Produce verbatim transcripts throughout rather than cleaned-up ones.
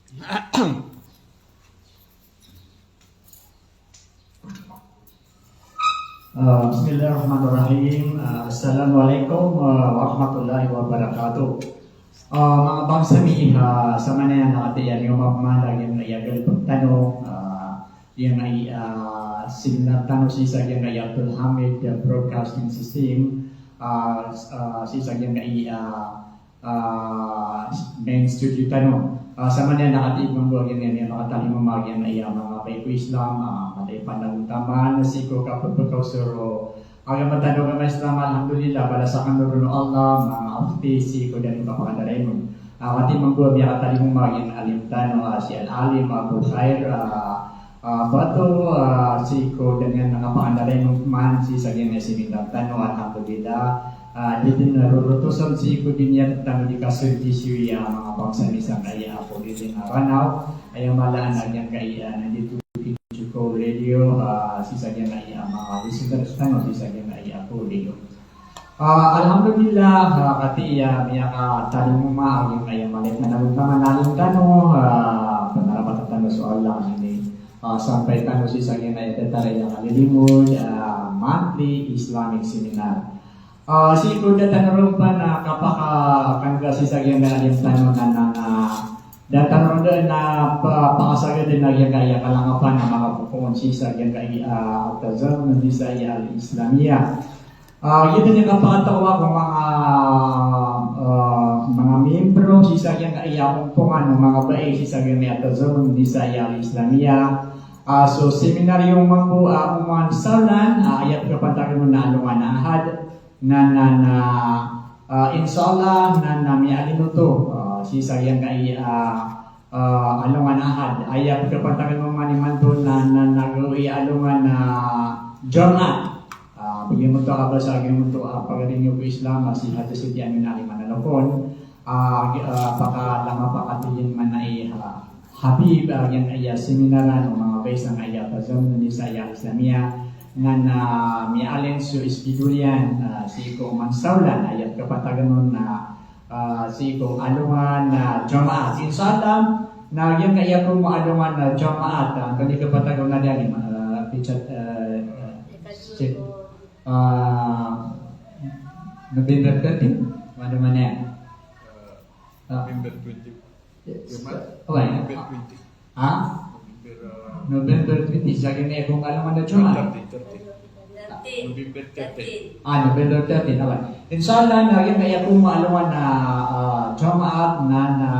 Ah, bismillahirrahmanirrahim. Ah, assalamualaikum, ah, warahmatullahi wabarakatuh. Ah, manga bangsa mi, ah, sa manaya na kati iyan iyo mapmala iyan na iya galbk tano, ah, iyan na iya, ah, seminar tano sii sa giya na iya Abdul Hamid, ah, Broadcasting System, ah, s-, ah, sii sa giya na iya, ah, main studio tano. Ah, sa manaya na kati iyan mambo a giya na iya makatalingoma a giya na iya manga bai ko Islam, ah, mata i pandagotaman sii ko kapphakaosor o agama tano, agama Islam, alhamdulillah, balasan kano ron o Allah, manga ofti sii ko da niyo kapakandarainon. Ah, kati mambo a miyakatalingoma a giya na alim tano, ah, si Al-Alim Abu Khair, ah, ah, Bato, ah, sii ko da niyan kapakandarainon man sii sa giya na seminar tano, alhamdulillah. Ah, di dn rorotosan sii ko di niyan tano di kaservisyo iya manga bangsa mi sangkaya a ko di dn a Ranaw, aya mala a giya na iya na di to Chuko Radio, ah, sii sa giya na iya manga listeners tano sii sa giya na iya ko radio. Ah, alhamdulillah, ah, kati iya miyakatalingoma a giya na iya mala i pandagotaman a alim tano, ah, panarapatan tano so Allah ini, ah, sampay tano sii sa giya na iya datar iya kalilimod, ah, monthly Islamic seminar. Ah, sii ko da tano ron pn a kapakakangka sii sa giya na alim tano na, na, na, da tano ron da na pa-, pakasagad na giya na iya kalangapan a manga popoon sii sa giya na iya, ah, Tazawun Nisai Al-Islamiyah. Ah, giya na iya kapakatawa ko manga, ah, manga miyembro sii sa giya na iya ompongan o manga bai sii sa giya na iya Tazawun Nisai Al-Islamiyah. Ah, so seminaryo mambo, ah, oman salan, ah, aya pkhapantagan on na alongan a Ahad, na, na, na, ah, insha Allah, na, na miyaalin oto, ah, sii sa giya na iya, ah, alongan a Ahad, aya pkhapantagan on man imanto na, na, na gawii alongan a Jumaat. Ah, bagi mambo a kabasa, bagi mambo a pagari niyo ko Islam, ah, si Haji Siti Amin Ali Manalakon, ah, gi-, ah, pakalangapan kati iyan man a i, ah, Habib, ah, giya na iya seminar o manga bai sangkaya Tazawun Nisai Al-Islamiyah, na, na miyaalin so schedule iyan, ah, sii ko oman salan, aya pkhapantagan on na, ah, sii ko alongan a Jumaat. Insha Allah, na giya na iya ko alongan a Jumaat, ah, antonaa i kapantag on a di, ah, pichat, ah, ah, si-, ah, November thirteen? Mano man iyan? Ah. November twenty. Yes. Jumaat. Oway. November twenty. Ha? November, ah, November twenty, sa giya na iya ko alongan a Jumaat. Thirteen, thirteen. November thirteen. Ah, November thirteen, oway. Insha Allah, na giya na iya ko alongan a, ah, Jumaat na, na,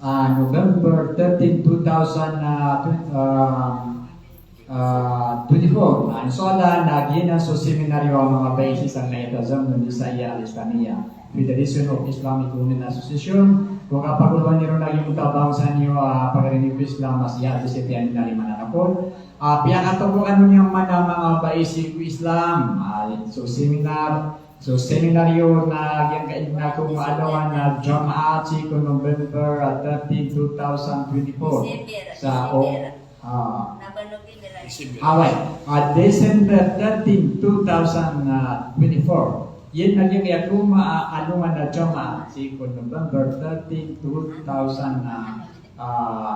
ah, November thirteen, two thousand, ah, tw-, ah, ah, twenty-four. Na, insha Allah, na giyanan so seminaryo a manga bai sii sangkaya Tazawun Nisai Al-Islamiyah, Federation of Islamic Women Association, ko kapagolowan iyan ron a giyangkoto a bangsa niyo, ah, pagari niyo ko Islam, a si Haji Siti Amin Ali Manalakon. Ah, piyakatokawan kano niyan man a manga bai sii ko Islam, ah, so seminar, so seminaryo na giyangkai na ko alongan a Jumaat sii ko November, ah, thirteen, two thousand twenty-four. December, sa o, December. Ah. Naba November, ay. December. Oway. Ah, December thirteen, two thousand twenty-four. Iyan na giyangkaya ko ma-, alongan a Jumaat sii ko November thirteen, two thousand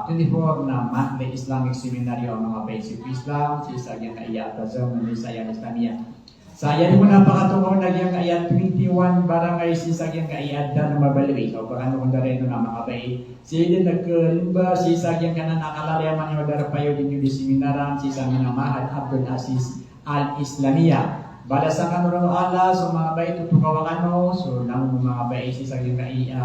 twenty-four na monthly Islamic seminaryo a manga bai sii ko Islam, sii sa giyangkaya Tazawun Nisai Al-Islamiyah. Sa aya dn a pakatokawan na giyangkaya twenty-one barangay sii sa giyangkaya Darma Baloi. Sa o ba kano kon darainon a manga bai, sii dn a kalemba sii sa giyangkanan a kalalayaman iyo a darpa iyo dn iyo di seminaran sii sa manga Ma'had Abdul Aziz Al-Islamiyah. Balasan kano ron o Allah so manga bai, totokawa kano so langon o manga bai sii sa giyangkaya,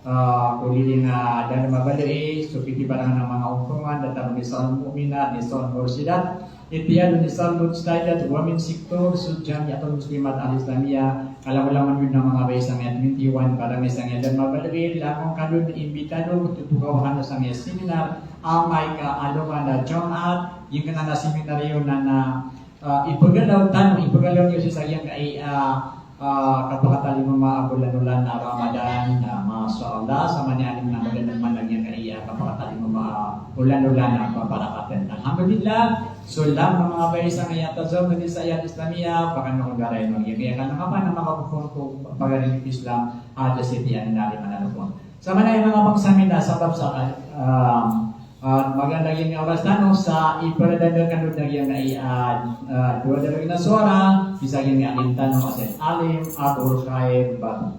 ah, koliling a Darma Baloi, so pitibarangan a manga ompongan, datar o Nisa'ul Mu'minat, Nisa'ul Murshidat, Ittihadun Nisa'ul Mujtahidat, Women Sector, so Jamiatul Muslimat Al-Islamiyah, kalangolangon iyo na manga bai sangkaya twenty-one barangay sangkaya Darma Baloi, langon kano dn imbitado, totokawa kano sangkaya seminar, amay ka alongan a Jumaat, giyangkanan a seminaryo na, na, ah, ipagalaw tano, ipagalaw niyo sii sa giyangkaya, ah, ah, kapakatalingoma a olan-olan a Ramadan, na masha Allah, sa manaya dn na maganad man a giyangkaya kapakatalingoma a olan-olan a babarakatan. Alhamdulillah, so langon a manga bai sangkaya Tazawun Nisai Al-Islamiyah, pakano kon darainon giyangkaya kalangapan a makapopoon ko pagari niyo ko Islam, a da sii tiyan na lima na lupon. Sa maana iyan a manga pagsamina, sabap sa, ah, ah, maganda giyangkai a oras tano sa iparadanda kano giyangkai a, ah, dowa darok na sowara, isa giyangkai a alim tano, a si Alim Abul Khair Batu.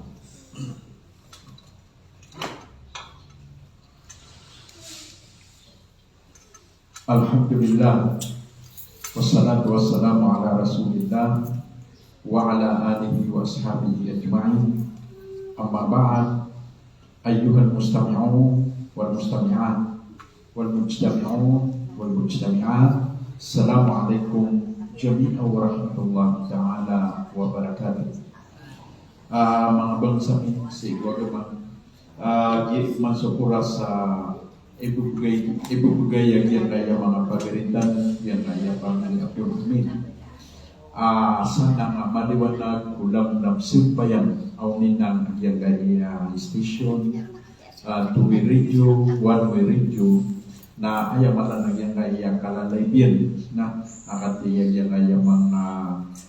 Alhamdulillah. Wassalatu wassalamu ala Rasulillah wa ala alihi wa ashabihi ajma'in. Amma ba'd. Ayyuhal mustami'un wal mustami'at wal mujtami'un wal mujtami'at. Assalamu alaikum jami'an wa rahmatullahi ta'ala wa barakatuh. Ah, manga bangsa mi sii ko agama. Ah, giya man so oras a ibebegay, ibebegay a giyangkai a manga pagari tano, giyangkai a Pangari Abdul Hamid. Ah, sana nga maliwanag ko lamlam siyompayan a oninang giyangkai a station, ah, two-way radio, one-way radio, na aya mataan a giyangkai a kalalayon iyan, na a katii a giyangkai a manga,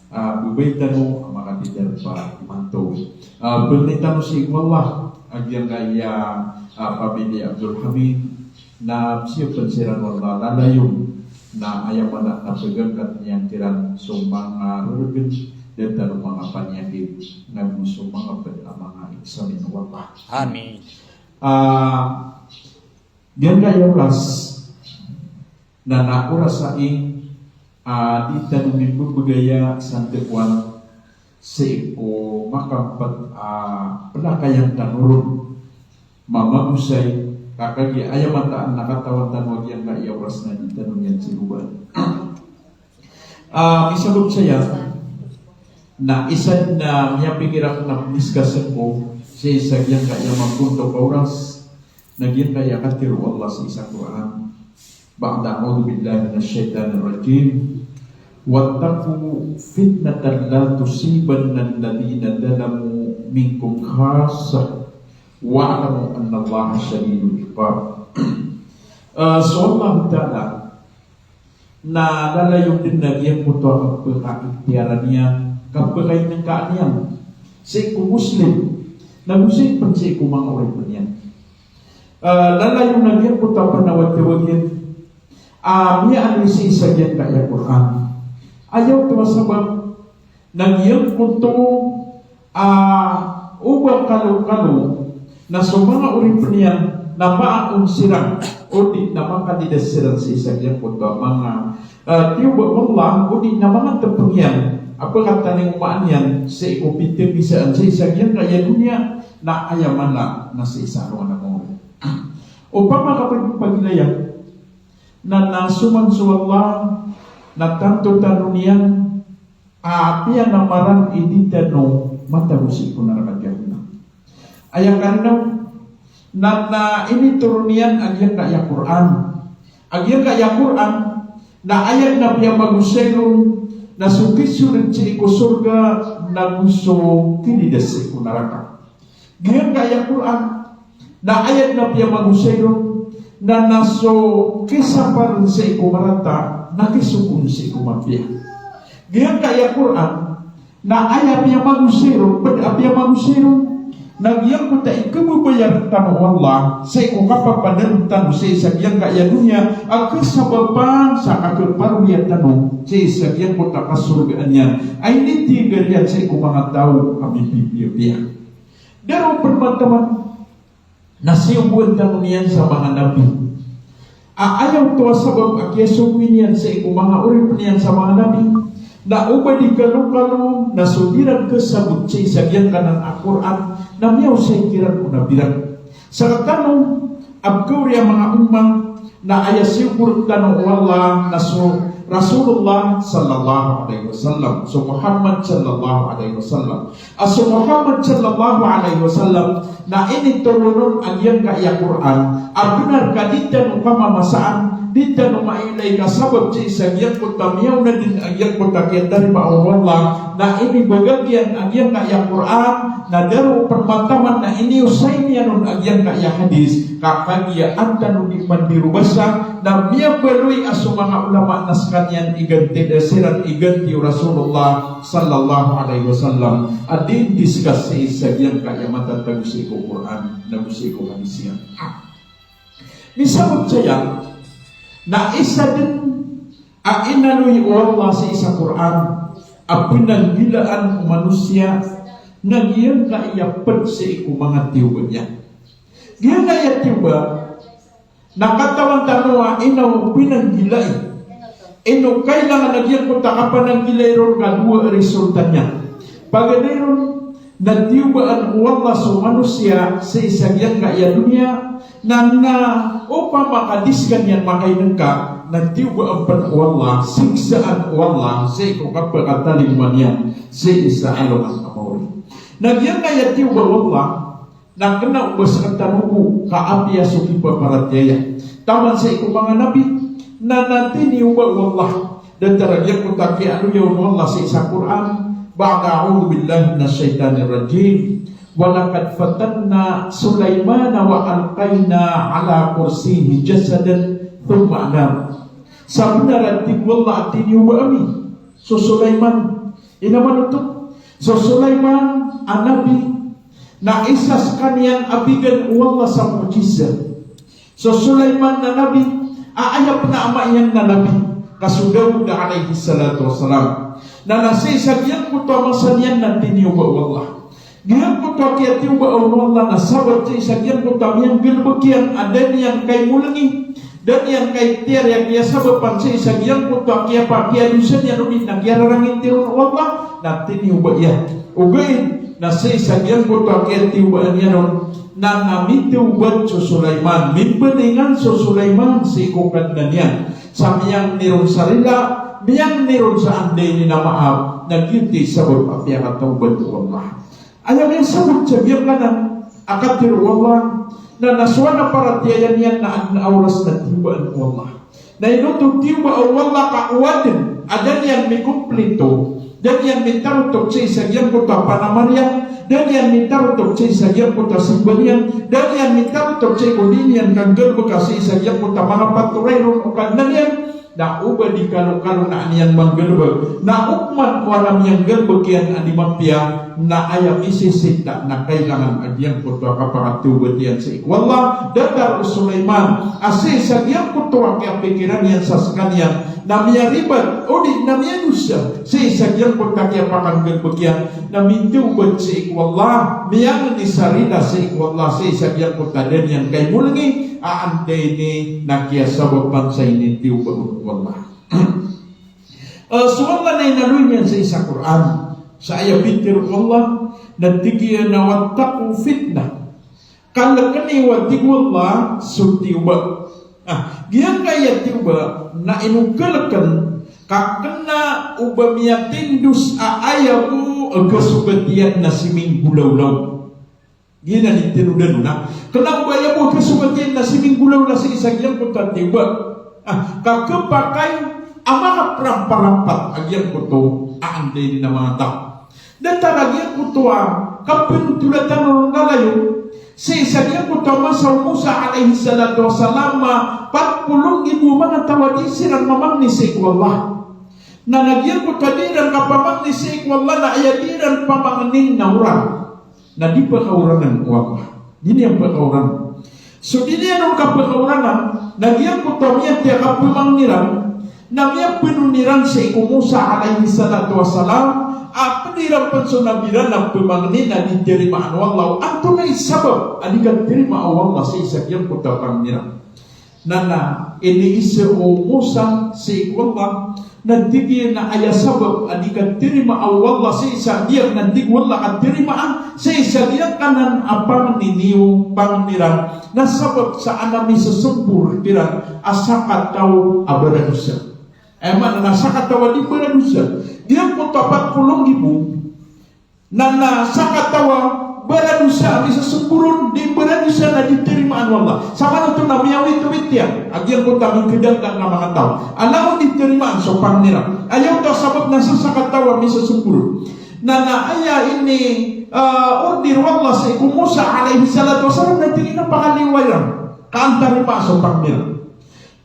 ah, babay tano a makatidarpa imanto. Ah, pangnin tano sii ko Allah a giyangkai a, ah, pamilya Abdul Hamid, na siyopen siran o Allah lalayon, na aya mataan a pegangkat iyan kiran so manga reregen, da tano manga panyakit, na go so manga ped a manga examine o Allah. Amin. Ah, giyangkai a oras, na na oras ai, ah, di tano mimbebegaya sa ntekoan sii ko makampet a pelakayan tano ron. Mamagosay, ka kagiya aya mataan na katawan tano a giyangkai a oras na di tano niyan sii ko ba. Ah, misabap saya, na isa na miyapikir ako na discuss ko, sii sa giyangkai a mangkontok a oras, na giyangkai a katharo o Allah sii sa Qur'an. Ba'da a'udhu billahi minash shaitanir rajim. Wattaqu fitnatan la tusibanna alladhina zalamu minkum khassah. Wa'lamu annallaha shadidul iqab. Eh, so Allah Ta'ala, na lalayon den a giyangkoto a kapekaikhtiyaran iyan, kapekainengkaan iyan sii ko Muslim, na go sii pen sii ko manga oripen iyan. Eh, lalayon a giyangkoto a panawatawag iyan a miyaaloy sii sa giyangkai a Qur'an. Aya oto a sabap na giyangkoto a, o ba kalokalo, na so manga oripen iyan na maaon siran, odi na makalidas siran sii sa giyangkoto a manga, eh, tiyoba o Allah, odi na manga tepeng iyan a pekataniyomaan iyan sii ko pitebisaan sii sa giyangkai a doniya, na aya mala na sii sa alongan a mawri. Opama ka pagilaya, na na so man so Allah, na tanto tano niyan a apiya na marani i di tano matago sii ko naraka Jahannam. Aya karina on na, na initoron iyan a giyangkai a Qur'an. A giyangkai a Qur'an na aya den a piyamagosay ron na so kisold sii ko sorga na go so kilidas sii ko naraka. Giyangkai a Qur'an na aya den a piyamagosay ron na, na so kisapar sii ko marata na kisokon sii ko mapiya. Giyangkai a Qur'an na aya piyamagosay ron, ped a piyamagosay ron na giyangkoto a ikababayar tano o Allah sii ko kapapadalem tano sii sa giyangkai a doniya a kasabapan sa kakeparoya tano sii sa giyangkoto a kasorgaan iyan a initigar iyan sii ko manga taw a mipipiyapiya. Daro pen mataman na siyogoan tano niyan sa manga nabi. A aya oto a sabap a kiyasogoy niyan sii ko manga oripen iyan sa manga nabi, na o ba di kalokalo na so di ran kasabot sii sa giyangkanan a Qur'an na miyaosay kiran o nabi ran. Sa katano a pekawri a manga umma, na aya siyogo rektano o Allah na so Rasulullah sallallahu alaihi wasallam, so Muhammad sallallahu alaihi wasallam. A so Muhammad sallallahu alaihi wasallam na initoron on a giyangkai a Qur'an a benar ka di tano kamamasaan, di tano mailay ka sabap sii sa giyangkoto a miyaona den a giyangkoto a kiyatarima o Allah, na inibagak iyan a giyangkai a Qur'an, na daro pen mataman na iniosay niyan on a giyangkai a hadis, ka kagiya an tano di man di robasa, na miyabaloy a so manga ulama na Kaniyan iganti, eh, siran iganti o Rasulullah sallallahu alaihi wasallam a di discuss sii sa giyangkaya matatago sii ko Qur'an, nago sii ko hadis iyan. Misabot saya na isa den a inaloy o Allah sii sa Qur'an a penanggilaan o manosiya na giyangkaya ped sii ko manga tiyoba niyan. Giyangkaya tiyoba na katawan tano a ino pinanggilai. Ino kailangan a giyangkoto a kapananggilai ron ka dowa a resulta niyan. Paganay ron na tiyobaan o Allah so manosiya sii sa giyangkaya doniya, na, na opama ka di sekaniyan makainengka, na tiyobaan pen o Allah, siksaan o Allah sii ko kapakatalingoma niyan sii sa alongan a maori. Na giyangkaya tiyoba o Allah, na kena o ba sekatano bo ka apiya so kipaparatiyaya. Taman sii ko manga nabi, na, na tiniyoba o Allah. Datar a giyangkoto a kiyaaloya on o Allah sii sa Qur'an, ba'da a'udhu billahi minash shaitanir rajim. Wa laqad fatanna Sulaymana wa alqayna ala kursiyyihi jasadan thumma anab. Sabenar a tig o Allah a tiniyoba ami so Sulaiman. Ino man oto? So Sulaiman a nabi na isa sekaniyan a bigan o Allah sa mu'jizat. So Sulaiman a nabi a aya pen a ama iyan na nabi, ka so Daud alayhis salatu wassalam. Na, na sii sa giyangkoto a masa niyan na tiniyoba o Allah. Giyangkoto a kiyatiyoba o Allah na sabap sii sa giyangkoto a miyanggalebek iyan a da niyan kaimolengi, da niyan kaitiyari a kiyasabapan sii sa giyangkoto a kiyapakiyadosa niyan odi na kiyararangiti ron o Allah, na tiniyoba iyan. Ogaid na sii sa giyangkoto a kiyatiyobaan iyan on na, na mitawbat so Sulaiman, mimbalingan so Sulaiman sii ko Kadnan iyan sa miyangni ron sa rila, miyangni ron sa anday ini na maap, na giyoto i sabap a piyakatawbat o Allah. Aya miyasabot sa giyangkanan a katharo o Allah, na, na so aya paratiyaya niyan na aden a oras na tiyobaan o Allah. Na ino oto tiyoba o Allah ka o aden a da niyan mikomplito, da niyan mitarotok sii sa giyangkoto a panamar iyan, da niyan mitarotok sii sa giyangkoto a simba niyan, da niyan mitarotok sii ko di niyan kanggalebeka sii sa giyangkoto a manga patoray ron o Kadnan iyan, na o ba di kalokalonaan iyan manggalebek, na okoman o alam iyan galebek iyan a di mapiya, na aya misisita na kailangan a giyangkoto a kapakatawbat iyan sii ko Allah. Datar o Sulaiman a sii sa giyangkoto a kiyapikiran iyan sa sekaniyan na miyaribat odi na miyadosa sii sa giyangkoto a kiyapakanggalebek iyan, na mitawbat sii ko Allah, miyangni sa rila sii ko Allah sii sa giyangkoto a da niyan kaimolengi a anday ini na kiyasabapan sa initiyoba o Allah. Eh, so Allah na inaloy niyan sii sa Qur'an, sa aya pitharo o Allah, na tig iyan a wattaqu fitnah. Kaleken iyo a tig o Allah so tiyoba. Ah, giyangkaya tiyoba na ino kaleken ka kena o ba miyatindos a aya bo a kasogat iyan na siminggolawlaw. Giyanan i tinodan on a kena o ba aya bo a kasogat iyan na siminggolawla sii sa giyangkoto a tiyoba. Ah, ka kepakay a manga pramparampat a giyangkoto a anday ini na manga taw. Datar a giyangkoto a kapentolatan on lalayon sii sa giyangkoto a masa o Musa alayhis salatu wassalam a pat polo nggibo a manga taw a di siran mamangni sii ko Allah. Na, na giyangkoto a di iran kapamangni sii ko Allah na aya di iran pamangnin na oran. Na di pakaoranan o Allah. Di niyan pakaoranan. So di niyan on kapakaoranan, na giyangkoto a miyathay a kapamangni ran, na miyapenon iran sii ko Musa alayhis salatu wassalam, a ped iran pen so nabi ran na pemangni na di tarimaan o Allah. Antonaa i sabap a di katarima o Allah sii sa giyangkoto a pangni ran? Na, na iniiza o Musa sii ko Allah, na tig iyan a aya sabap a di katarima o Allah sii sa giyangkanan, di ko Allah katarimaan sii sa giyangkanan a pangni niyo, pangni ran, na sabap sa adn a misesembor kiran a sakataw a baradosa. Aya maana na sakataw a di baradosa. Giyangkoto a pat polo nggibo na, na sakataw a baradosa a misesembor on, di baradosa na di tarimaan o Allah. Sa maana oto na miyawitwit iyan a giyangkoto a mingkedangdang a manga taw. Ala on di tarimaan so pangni ran. Aya oto a sabap na sa sakataw a misesembor on. Na, na aya ini, ah, order o Allah sii ko Musa alayhis salatu wassalam na tig iyan a pakaliyowa iran ka an tarimaa so pangni ran.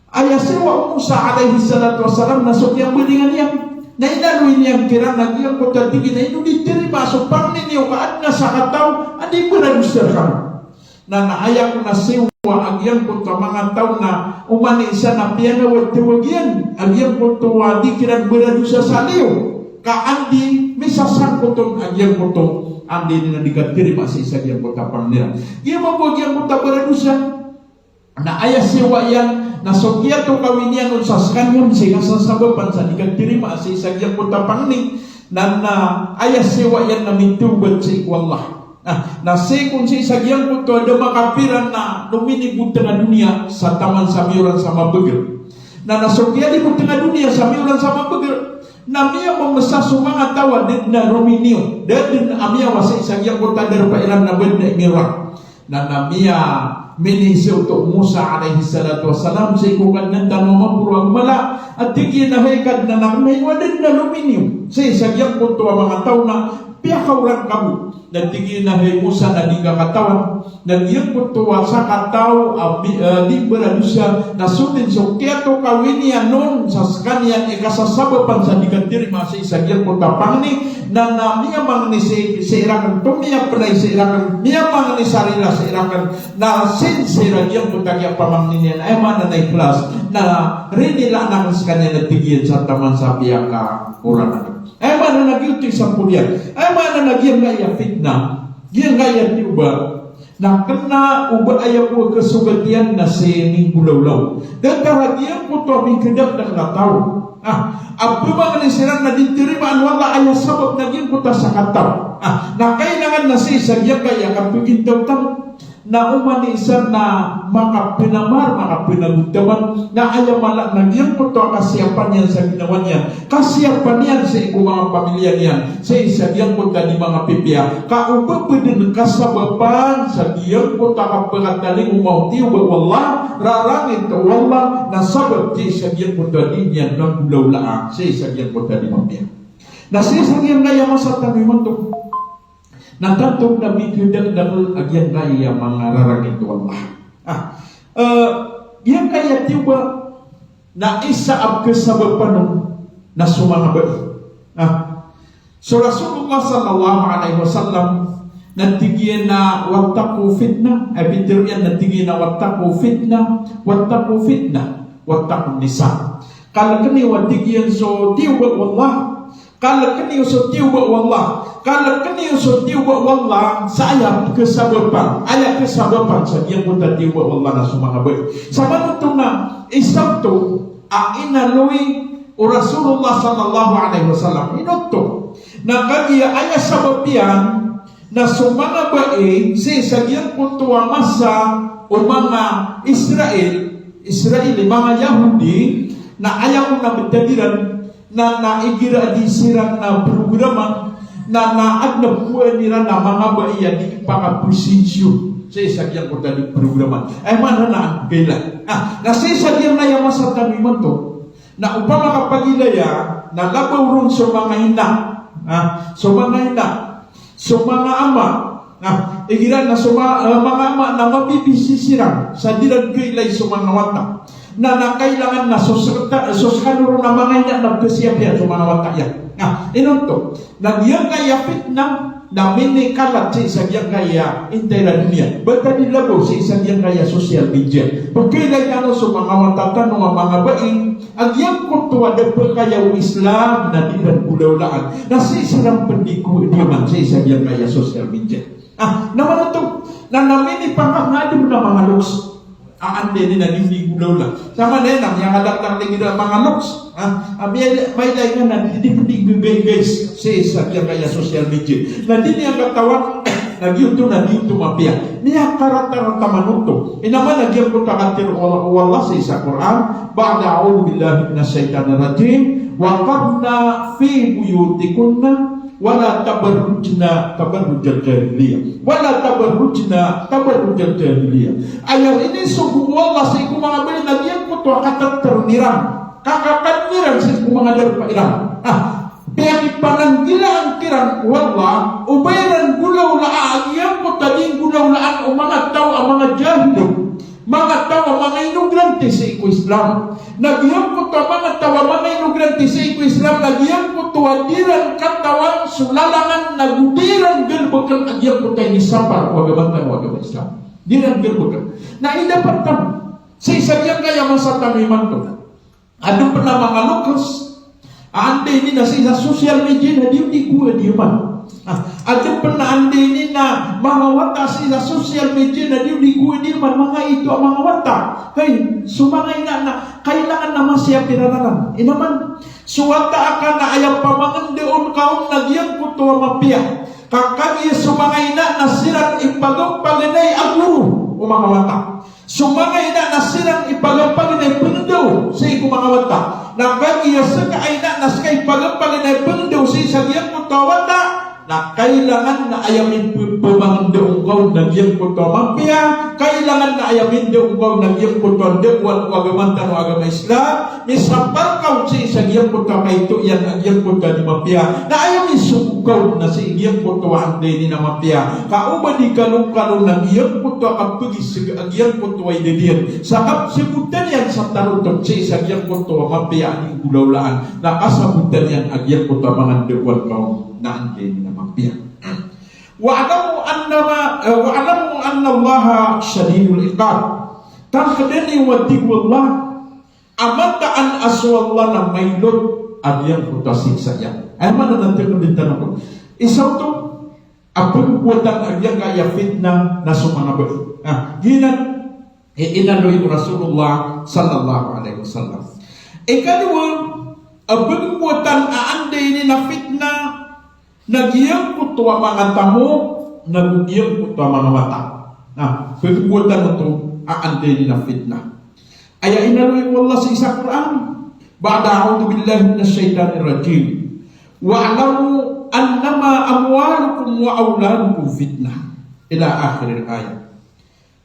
Aya siyowa o Musa alayhis salatu wassalam na so kiyambadingan iyan. Na inaloy niyan kiran a giyangkoto a tig iyan a ino di tarimaa so pangni niyo ka adn a sakataw a di baradosa rkano. Na, na aya kon a siyowa a giyangkoto a manga taw na oman i isa na piyanawatawag iyan a giyangkoto a di kiran baradosa sa liyo. Ka anda i misasangkot on a giyangkoto, anda i na di katarimaa sii sa giyangkoto a pangni iran. Giya mambo a giyangkoto a baradosa. Na aya siyowa iyan, na so kiyatokawi niyan on sa skaniyan sii kasasabapan sa di katarimaa sii sa giyangkoto a pangni, na, na aya siyowa iyan na mitawbat sii ko Allah. Na, na sii kon sii sa giyangkoto a da makapiran na lominibo tnga doniya sa taman sa miyoran sa mabager. Na, na so kiyalimo tnga doniya sa miyoran sa mabager, na miyamamasa so manga taw a da dn a rominiyo, da dn a miyawa sii sa giyangkoto a darpa iran na ba dn a iniyoran. Na, na miyaminiso oto o Musa alayhis salatu wassalam sii ko Kadnan tano a maporo a gomala, a tig iyan a hay Kadnan akn, hay wa da dn a lominiyo sii sa giyangkoto a manga taw na piyakaoran ka bo. Na tig iyan a hay Musa, na di ka katawan na giyangkoto a sakataw a mi-, eh, di baradosa, na so dn so kiyatokawi niyan on sa skaniyan i kasasabapan sa di katarimaa sii sa giyangkoto a pangni, na, na miyamangni sii, sii rakn, tomiyapnay sii rakn, miyamangni sa rila sii rakn, na sinsir a giyangkoto a kiyapamangni niyan, aya maana na ikhlas, na rinilaan akn skaniyan a tig iyan sa taman sa piyakaoran akn. Aya maana na giyoto i sampol iyan. Aya maana na giyangkaya fitna, giyangkaya tiyoba, na kna o ba aya bo a kasogat iyan na sii minggolawla. Datar a giyangkoto a mingkadakdakl a taw. Ah, a pmangni siran na di tarimaan o Allah, aya sabap na giyangkoto a sakataw. Ah, na kailangan na sii sa giyangkaya kapagintaw tano na oman i isa na makapnamar, makapnagotaman, na aya mala na giyangkoto a kasiyapan iyan sa ginawa niyan, kasiyapan iyan sii ko manga pamilya niyan, sii sa giyangkoto a di manga pipiya. Ka o ba pd on kasabapan sa giyangkoto a kapakatalingoma o tiyoba o Allah, rarangit o Allah, na sabap sii sa giyangkoto a di niyan kanggolawlaan sii sa giyangkoto a di mapiya. Na sii sa giyangkaya masa tano imanto, na tanto na mingkadakdakl a giyangkaya manga rarangit o Allah. Ah, eh, giyangkaya tiyoba na isa a kasabapan on na so manga bai. Ah, so Rasulullah sallallahu alaihi wasallam na tig iyan a wattaqu fitnah, eh, pitharo iyan na tig iyan a wattaqu fitnah, wattaqu fitnah, wattaqun nisa. Kalkn iyo a tig iyan so tiyoba o Allah, kalkn iyo so tiyoba o Allah. Kalkn iyo so tiyoba o Allah sa aya kasabapan, aya kasabapan sa giyangkoto a tiyoba o Allah na so manga bai. Sabap oto na isa oto a inaloy o Rasulullah sallallahu alaihi wasallam. Ino oto? Na kagiya aya sabap iyan na so manga bai sii sa giyangkoto a masa o manga Israel, Israeli, manga Yahudi, na aya kon a btad iran, na, na igira a di siran na programan, na, na adn a bowaan iran a manga bai a di pakapasensyo sii sa giyangkoto a di programan. Aya maana na kailay. Ah, na sii sa giyangkaya masa tano imanto, na opama ka pagilaya, na labaw ron so manga ina. Ah, so manga ina. So manga ama, na igira na so ma-, eh, manga ama na mabibisi siran sa di ran kailay so manga wata. Na, na kailangan na so skta-, so skano ron a manga ina na pkasiyapiyan so manga wata iyan. Na ino oto? Na giyangkaya fitnah na minikalat sii sa giyangkaya intay a doniya. Ba ta di labaw sii sa giyangkaya social media. Pkailay tano so manga wata tano a manga bai a giyangkoto a da pkaya o Islam na di ran golawlaan. Na sii siran pn di ko-, di man sii sa giyangkaya social media. Ah, na maana oto, na, na minipangad na adn a manga loks. Ah, anda ini na di, di golawla. Sa maana iyan na miyakadakdakl igira manga loks. Ah, ah, miya-, mailay ka na di, di, di, di, guys, sii sa giyangkaya social media. Na di niyan katawan, na giyoto, na di oto mapiya. Miyakaratarata man oto. Ino man a giyangkoto a katharo o Allah, o Allah sii sa Qur'an, ba'da a'udhu billahi minash shaitanir rajim, wa qarna fi buyutikunna, wa la tabarrujna tabarrujal jahiliyah. Wa la tabarrujna tabarrujal jahiliyah. Aya inisogo o Allah sii ko manga bai na giyangkoto a katharo iran, kakakadn iran sii ko manga darpa iran. Ah, piyakipananggilaan kiran o Allah o ba iran golawlaa a giyangkoto a di nggolawlaan o manga taw a manga jahil. Manga taw a manga inogrante sii ko Islam. Na giyangkoto a manga taw a manga inogrante sii ko Islam, na giyangkoto a di iran katawan so lalangan, na go di iran galbkn a giyangkoto a inisapar o agama tano a agama Islam. Di iran galbkn. Na indapat tano sii sa giyangkaya masa tano imanto. Adn pn a manga loks a anda ini na sii sa social media na di o di gowa di man. Ah, adn pn a anda ini na manga wata sii sa social media na di o di gowa di man, manga ito a manga wata. Hay, so manga ina na kailangan na masiya piraranan. Ina man, so wata a ka na aya pamangndao on ka on na giyangkoto a mapiya. Ka kagiya so manga ina na siran i pagpaganay a goro o manga wata. So manga ina na siran i pagpaganay a pngndao sii ko manga wata. Na kagiya ska a ina na ska i pagpaganay a pngndao sii sa giyangkoto a wata, na kailangan na aya mipamangndao ngka on na giyangkoto a mapiya, kailangan na aya mindao ngka on na giyangkoto a ndaowan o agama tano a agama Islam, misapar ka on sii sa giyangkoto a kaito iyan a giyangkoto a di mapiya, na aya misogo ka on na sii giyangkoto a anda ini na mapiya. Ka oba di kalokalo na giyangkoto a kapagizg a giyangkoto a idad iyan sa kapsabotan iyan sa tarotop sii sa giyangkoto a mapiya a di golawlaan, na kasabotan iyan a giyangkoto a manga ndaowan ka on na anda ini na mapiya. Wa'lamu annama, eh, wa'lamu annallaha shadidul iqab. Tangkdani o, a tig o Allah, a mataan a so Allah na mailot a giyangkoto a siksa iyan. Aya maana na tangkdn tano ko. Isa oto a pmbowatan a giyangkaya fitnah na so manga ba. Ah, giyanan i inaloy o Rasulullah sallallahu alaihi wasallam. Ikadowa a pmbowatan a anda ini na fitnah na giyangkoto a manga tamok, na go giyangkoto a manga wata. Na pmbowatan oto a anda ini na fitnah. Aya inaloy o Allah sii sa Qur'an, ba'da a'udhu billahi minash shaitanir rajim. Wa'lamu annama amwalukum wa awladukum fitnah. Ila akhiril ayah.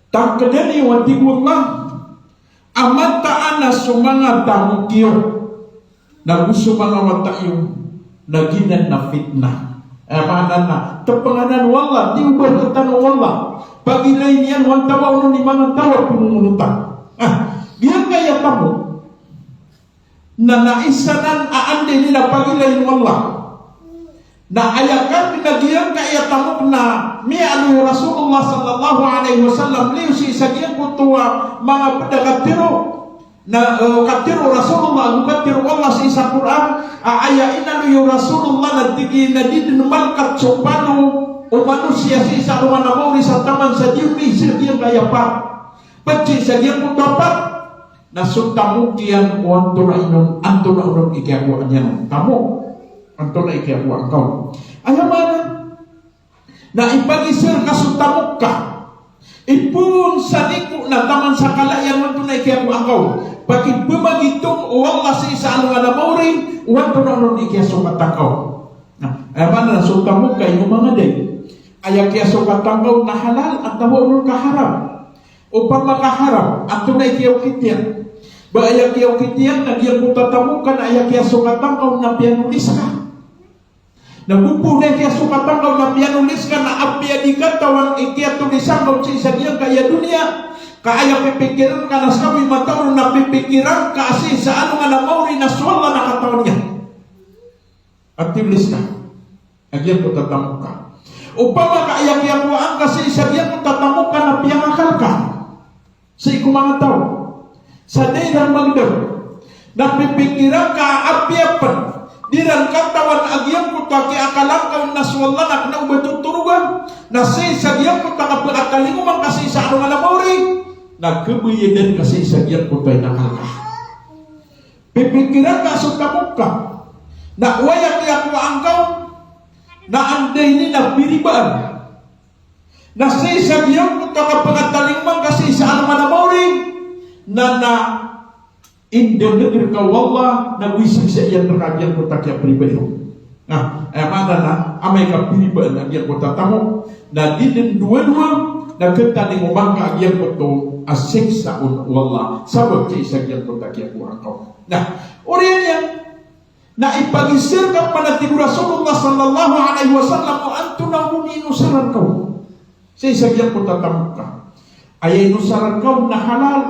Tangkdani o, a tig o Allah, a mataan a so manga tamok iyo na go so manga wata iyo na giyanan na fitnah. Aya maana na tpnganan o Allah, di o ba rktano o Allah. Pagilayn iyan o antawa on i manga taw a pngongonotan. Ah, giyangkaya tamok na, na isa nan a anda ini na pagilayn o Allah. Na aya ka na giyangkaya tamok na miyaaloy o Rasulullah sallallahu alaihi wasallam liyo sii sa giyangkoto a manga pd a katharo. Na, eh, katharo o Rasulullah, ago katharo o Allah sii sa Qur'an, a aya inaloy o Rasulullah na tig iyan a di dn malkat so pano o manosiya sii sa alongan a maori sa taman sa di omi sii sa giyangkaya pat. Pd sii sa giyangkoto a pat. Na so tamok iyan o antonaa inon, antonaa onon i kiyagowaan iyan on. Tamok, antonaa i kiyagowaan ka on. Aya maana na ipagiza rka so tamok ka, ipoon sa niko na taman sa kala iyan o antonaa i kiyagowaan ka on. Pakipmagitong o Allah sii sa alongan a maori o antonaa onon i kiyasokatan ka on. Na aya maana na so tamok ka, ino manga day, aya kiyasokatan ka on na halal antawa onon ka haram. Opama ka haram, antonaa i kiyaokit iyan? Ba aya kiyaokit iyan na giyangkoto a tamok ka na aya kiyasokatan ka on na piyanolis ka. Na go poon a aya kiyasokatan ka on na piyanolis ka na apiya di katawan i kiyatolisan ka on sii sa giyangkaya doniya, ka aya pipikiran ka na ska bo i mataw ron na pipikiran ka a sii sa alongan a maori na so Allah na katawan iyan. A tinolis ka a giyangkoto a tamok ka. Opama ka aya kiyagowaan ka sii sa giyangkoto a tamok ka na piyangakal ka sii ko manga taw sa da iran magdam, na pipikiran ka a apiya pn di ran katawan a giyangkoto a kiyakalan ka on na so Allah na kna o ba totorogan, na sii sa giyangkoto a kapakatalingoma ngka sii sa alongan a maori na khabayadan ka sii sa giyangkoto a inakal ka. Pipikiran ka so tamok ka na o aya kiyagowaan ka on na anda ini na piribaan. Na sii sa giyangkoto a kapakatalingoma ngka sii sa alongan a maori na, na indaneg rka o Allah na go isiksa iyan rka a giyangkoto a kiyapiribaan on. Na aya maana na amay ka piribaan a giyangkoto a tamok na di dn dowadowa na khatalingoma ngka a giyangkoto a siksa on o Allah sabap sii sa giyangkoto a kiyagowaan ka on. Na oriyan iyan na ipagiza rka pman, a tig o Rasulullah sallallahu alaihi wasallam, o antonaa onon i inosaran ka on sii sa giyangkoto a tamok ka. aya inosaran ka on na halal,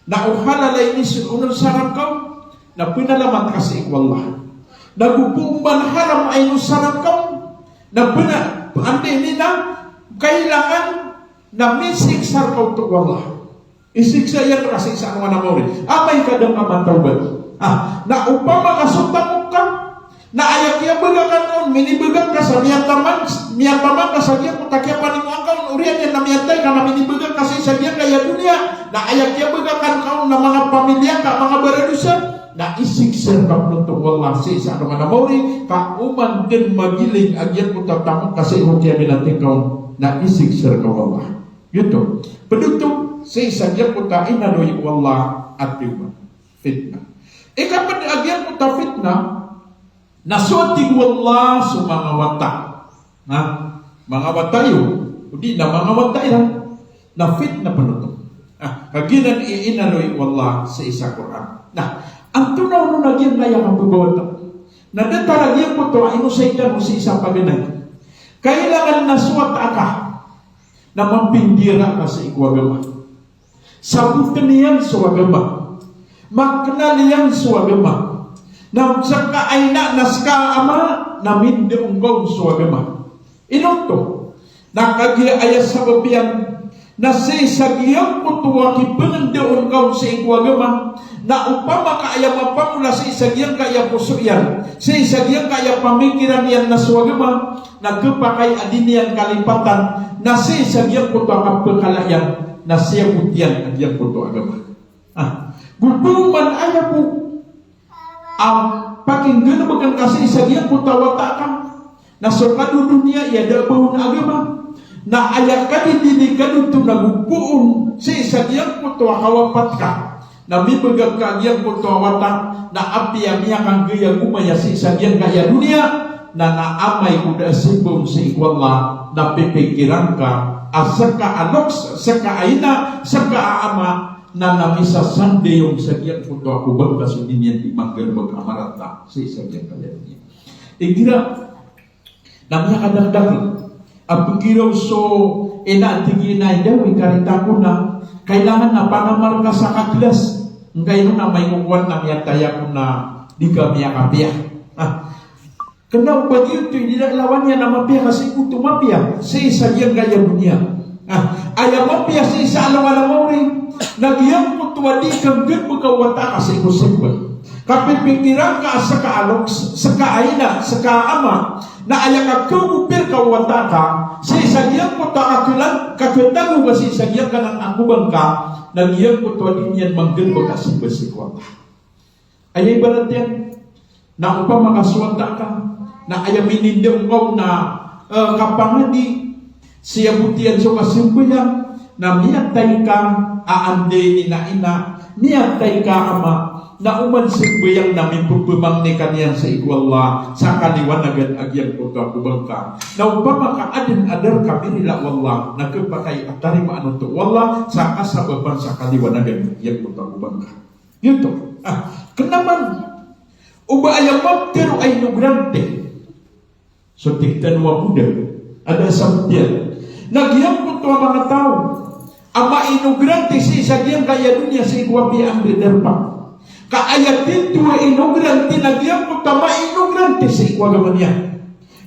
na o halal a inis-, inosaran ka on na pnalamat ka sii ko Allah. Na go bo man haram a inosaran ka on na pna-, anda ini na kailangan na misiksa rka oto o Allah. Isiksa iyan rka sii sa alongan a maori. Amay ka da ngka matawbat. Ah, na opama ka so tamok ka, na aya kiyabagakn on, minibagak ka sa miyataman, miyataman ka sa giyangkoto a kiyapanimoan ka on, oriyan iyan na miyatay ka, na minibagak ka sii sa giyangkaya doniya, na aya kiyabagakn ka on na manga pamilya ka, manga baradosa, na isiksa rka pn oto o Allah sii sa alongan a maori, ka oman dn magiling a giyangkoto a tamok ka sii ko kiyaminatay ka on, na isiksa rka o Allah. Giyoto. Pd oto sii sa giyangkoto a inaloy o Allah a tiyoman. Fitnah. Ikapd a giyangkoto a fitnah, na so tig o Allah so manga wata. Na, manga wata iyo, odi na manga wata iran. Na fitnah pn oto. Ah, kagiya nan i inaloy o Allah sii sa Qur'an. Na, antonaa onon a giyangkaya a kababawata? Na datar a giyangkoto a inosay tano sii sa paganay. Kailangan na so wata ka na mapindira ka sii ko agama. Sabotn iyan so agama. Maknal iyan so agama. Na ska a ina, na ska a ama, na mindaong ka on so agama. Ino oto? Na kagiya aya sabap iyan na sii sa giyangkoto a kipndaon ka on sii ko agama, na opama ka aya mapamola sii sa giyangkaya poso iyan, sii sa giyangkaya pamikiran iyan na so agama, na khapakay a di niyan kalipatan, na sii sa giyangkoto a kapkala iyan, na siyabot iyan a giyangkoto a agama. Ah, go bo man aya bo a pakinggalbkn ka sii sa giyangkoto a wata ka, na so kadodoniya iyan da a ba on agama, na aya kadidini ka doto na go bo on sii sa giyangkoto a kawapat ka, na mibagak ka a giyangkoto a wata, na apiya miyakanggay a gomaya sii sa giyangkaya doniya, na, na amay ko da a simba on sii ko Allah, na pipikiran ka a ska a loks, ska a ina, ska a ama, na, na misasanday on sa giyangkoto a kobang ka so di niyan di manggalbk a marata sii sa giyangkaya doniya. Igira na miyakadakdakl a pgiraw so ina, tig iyan a, "Indaw, ikarita ko na, kailangan na panamar ka sa kaklas. Ngkaino na maikokowan na miyataya ko na di ka miyakapiya." Ah, kna o ba giyoto i di lawan iyan a mapiya ka sii ko oto mapiya sii sa giyangkaya doniya. Ah, aya mapiya sii sa alongan a maori na giyangkoto a di kanggalbk a wata ka sii ko simba. Kapipikiran ka a ska a loks, ska a ina, ska a ama, na aya kakagopir ka o wata ka sii sa giyangkoto a kaklan, kakatago ka sii sa giyangkanan a kobang ka, na giyangkoto a di niyan manggalbk a simba sii ko Allah. Aya ibarat iyan na opama ka so wata ka na aya minindaong ka on na, eh, kapangadi, siyabot iyan so kasambayang, na miyatay ka a anda ini na ina, miyatay ka a ama, na oman sambayang na mipphmangni ka niyan sii ko Allah sa kaliwanagan a giyangkoto a kobang ka. Na opama ka adn a da rka mirila o Allah, na khapakay a tarimaan oto o Allah sa kasabapan sa kaliwanagan a giyangkoto a kobang ka. Giyoto. Ah, kna man o ba aya maptharo a inogrante. So tig tano a boda a da a sabot iyan. Na giyangkoto a manga taw a mainogrante sii sa giyangkaya doniya sii ko apiya a da a darpa. Ka aya titho a inogrante na giyangkoto a mainogrante sii ko agama niyan.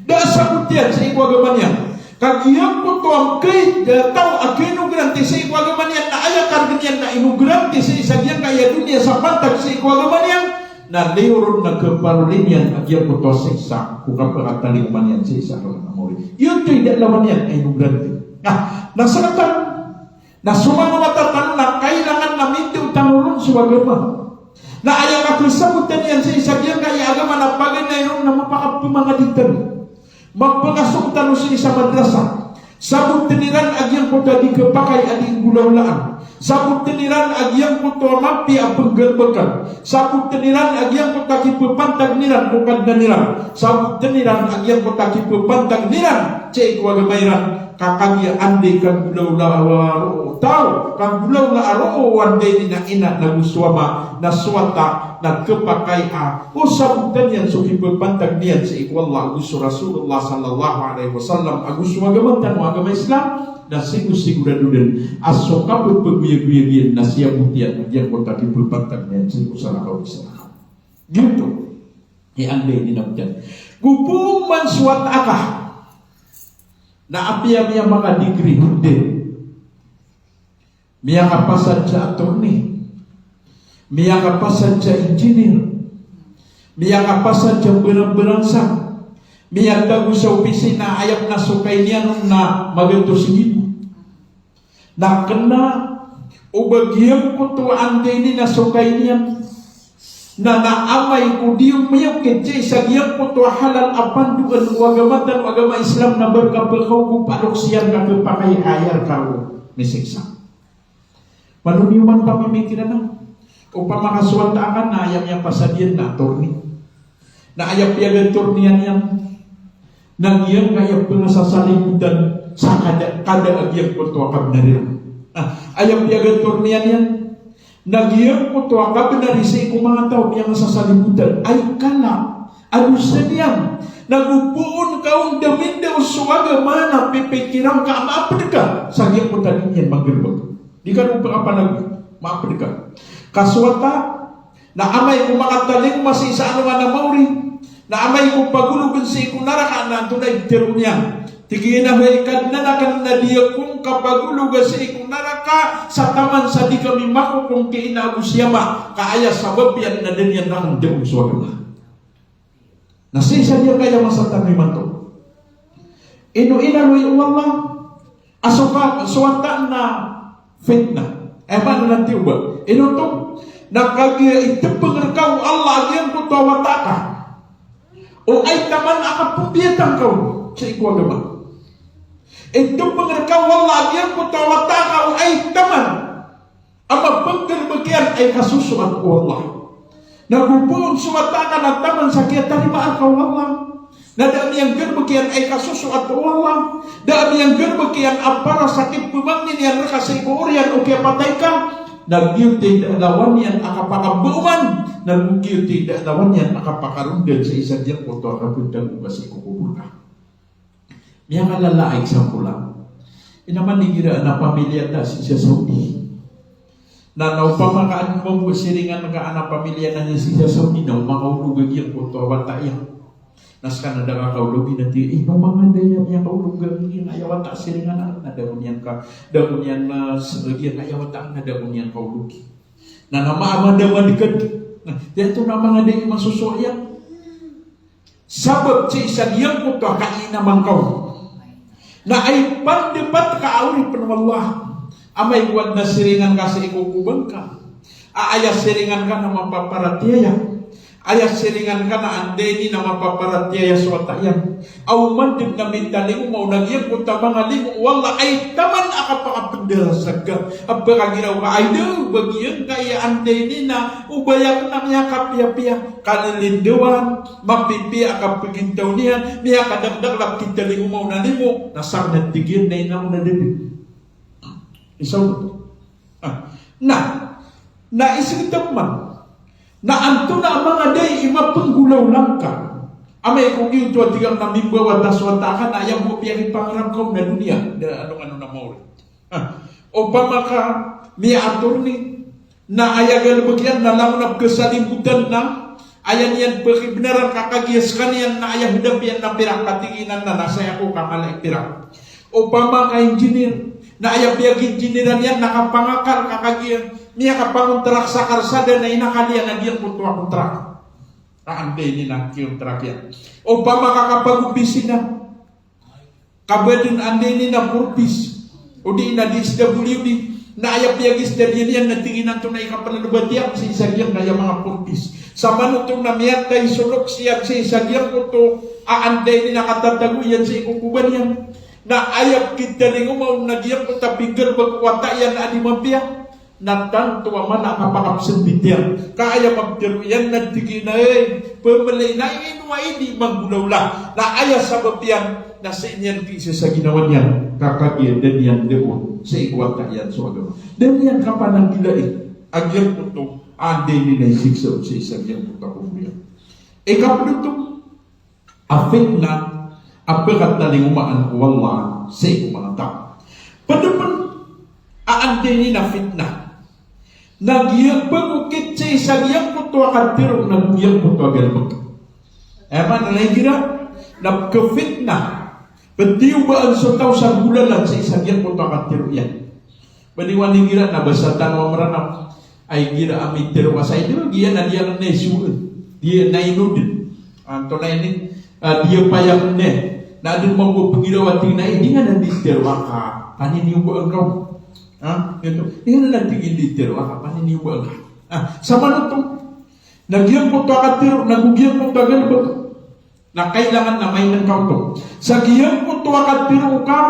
Da a sabot iyan sii ko agama niyan. Ka giyangkoto a kay, da a taw a kinogrante sii ko agama niyan, na aya kargn iyan na inogrante sii sa giyangkaya doniya sa pantag sii ko agama niyan, na liyo ron na khaparoli niyan a giyangkoto a siksa ko kapakatalingoma niyan sii sa alongan a maori. Giyoto i da a lawan iyan a inogrante. Na, na sakataw na so manga wata tano na kailangan na mindaw tano ron so agama. Na aya kakhasabotan iyan sii sa giyangkaya agama na paganay ron na mapakapmangadi tano, mapakasong tano sii sa madrasa. Sabotn iran a giyangkoto a di khapakay a di nggolawlaan. Sabotn iran a giyangkoto a mapiya a pnggalbkn. Sabotn iran a giyangkoto a kipphantagn iran ko Kadnan iran. Sabotn iran a giyangkoto a kipphantagn iran sii ko agama iran. Ka kagiya anda i kagolawla a roo o taw, kagolawla a roo o anda ini na ina nago so ama, na so wata, na khapakay a o sabotan iyan so kipapantag niyan sii ko Allah ago so Rasulullah sallallahu alaihi wasallam ago so agama tano a agama Islam, na sigo-sigorado dn a so kapephagoyagoyag iyan na siyabot iyan a giyangkoto a kipapantag niyan sii ko salakaw, salakaw. Giyoto i anda ini na btad. Go pman so wata ka na apiya miyamaka-degree holder, miyakapasad sa attorney, miyakapasad sa engineer, miyakapasad sa barang-barang sa, miyatago sa opisina, aya pn a sokay niyan on na magatos ribo. Na kna o ba giyangkoto a anda ini na sokay niyan na, na amay ko di miyokit sii sa giyangkoto a halal a pandoan o agama tano a agama Islam na ba rka pkhaogop a loks iyan ka khapakay a aya rka roo misiksa. Malo niyo man pamimikiran a opama ka so wata ka na aya miyapasad iyan na attorney. Na aya piyagantor niyan iyan na giyangkaya pngasasalibotan sa kada, kada a giyangkoto a kabnar iran. Na aya piyagantor niyan iyan na giyangkoto a kabnar i sii ko manga taw a miyasasalibotan ay kala a dosa niyan. Na go poon ka on da mindaw so agama na pipikiran ka a maapd ka sa giyangkoto a di niyan manggalbk. Di ka roo pkapanagoy, maapd ka. Ka so wata na amay ko makatalingoma sii sa alongan a maori, na amay ko pagologn sii ko naraka na antonaa i pitharo niyan? Tig iyan a hay Kadnan akn na di ako ngka pagologa sii ko naraka sa taman sa di kami makokom ki ina ago si ama, ka aya sabap iyan na da niyan rakn daong so agama. Na sii sa giyangkaya masa tano imanto, ino inaloy o Allah a so ka, so wata na fitnah. Aya maana niyan oto ba, ino oto? Na kagiya itbng rka o Allah a giyangkoto a wata ka o ay taman a kapmbiyatang ka on sii ko agama. Itbng rka o Allah a giyangkoto a wata ka o ay taman a mapnggalbk iyan a ikasosoat o Allah. Na go poon so wata ka na taman sa kiyatarimaa rka o Allah na da a miyanggalbk iyan a ikasosoat o Allah, da a miyanggalbk iyan a para sa kipmangni niyan rka sii ko oriyan o kiyapatay ka, na giyoto i da a lawan iyan a kapakabaoman, na go giyoto i da a lawan iyan a kapakarondan sii sa giyangkoto a kapntag o ba sii ko kobor ka. Miyakalala a example a, ino man igira adn a pamilya ta sii sa Saudi. Na, na opama ka adn mambo a siringan ka adn a pamilya na niyan sii sa Saudi na o makaolog a giyangkoto a wata iyan. Na ska na da ka kaologi na tig iyan, ino manga da iyan miyakaolog a giyangkaya wata a siringan akn na da ako niyan ka, da ako niyan, ah, s-, giyangkaya wata akn na da ako niyan kaologi. Na, na ma-, madamad ka di. Na, tig iyan oto na manga da i masosowa iyan. Sabap sii sa giyangkoto a kainaman ka on. Na aya pandapat ka a oripn o Allah, amay ko adn a siringan ka sii ko kobor ka a aya siringan ka na mapaparatiyaya, aya siringan ka na anda ini na mapaparatiyaya so wata iyan. Aw man dn na mitalingoma on a giyangkoto a manga limo o Allah a aya taman a kapakapndasag ka a pkagiraw ka a ino ba giyangkaya anda ini na o ba aya akn a miyakapiyapiya, kalilindawan, mapipiya a kapagintaw niyan, miyakadakdakl a kitalingoma on a limo, na sakn a tig iyan na ino na da dn. Isa oto. Ah, na, na isktap man. Na antonaa a manga da i mapnggolawla ngka? Amay ko giyoto a tig akn na mimbawata so wata ka na aya bo a piyakipangarap ka on na doniya, da alongan on a maori. Ah, opama ka miya-attorney, na aya galbk iyan na langon a pkhasalimbotan na aya niyan pkhabnaran ka kagiya skaniyan na aya hadap iyan na pirak, ka tig iyan na, na saya ko ka mala i pirak. Opama ka engineer, na aya piyag-engineeran iyan na kapangakal ka kagiya miyakapangontrak sa karsada na inakal iyan a giyangkoto a kontrak. Ka anda ini na kiyontrakan iyan. Opama ka kapag-opisina, ka ba dn anda ini na four Ps, odi na D S W D, na aya piyag-study niyan na tig iyan antonaa i kapnlbat iyan sii sa giyangkaya manga four Ps. Samanoto na miyatay so loks iyan sii sa giyangkoto a anda ini na katatago iyan sii ko koba niyan. Na aya kitalingoma on na giyangkoto a pinggalbk o wata iyan a di mapiya. Na tanto a mala a kapakapsmbit iyan. Ka aya pagtero iyan na tig iyan a, eh, pmlay na ino a idi manggolawla. Na aya sabap iyan Na sii niyan kiisa sa ginawa niyan, ka kagiya da niyan doon sii ko wata iyan so agama. Da niyan kapananggilai a giyangkoto a anda ini na isiksa on sii sa giyangkoto a kofur iyan. Ikapolo oto a fitnah a pkatalingomaan o Allah sii ko manga taw. Pd pn a anda ini na fitnah na giya pagokit sii sa giyangkoto a katharo na giyangkoto a galbk. Aya maana na igira na pkafitnah, ptiyobaan so taw sa golalan sii sa giyangkoto a katharo iyan. Baliwan igira na basa tano a Mranaw a igira a mitharo ka sa ino, giya na diya na isoon, diya na inodn. Antonaa ini, ah, diya payag ne. Na adn mambo pgiraw a tig iyan a di nga na di tharo ka, paniniyobaan ka. Ha? Giyoto. Di nga na tig iyan di tharo ka, paniniyobaan ka. Ah, samanoto. Na giyangkoto a katharo, na go giyangkoto a galbk. Na kailangan na mailay ka oto. Sa giyangkoto a katharo ka,